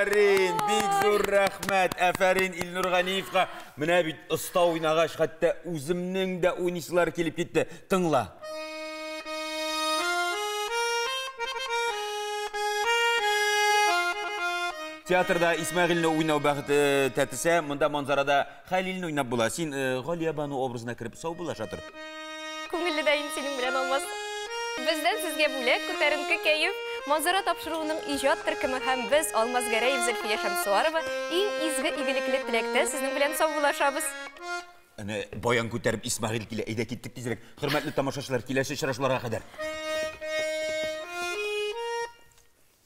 Афәрин, бик зур рәхмәт. Афәрин Илнур Ганиевка. Менә бит оста уйнагач, хәтта үземнең дә уйныйсылар килеп китте. Тыңла. Театрда Исмәгыйльне уйнау бәхете тәтесә, монда Манзарада Хәлилне уйнап була. Син э, Галиябану образына кереп саубуллаша тор.
Күңелле дә инде синең белән, Алмаз. Бездән сезгә бүләк, күтәренке кәеф. Манзара тапшыруының иҗат төркеме һәм без, Алмаз Гәрәев, Зөлфия Шәмсуарова, иң изге игелекле теләктә сезнең белән саубуллашабыз.
Әнә баян күтәреп Исмәгыйль килә. Әйдә киттек тизрәк. Хөрмәтле тамашачылар, киләсе очрашуларга кадәр.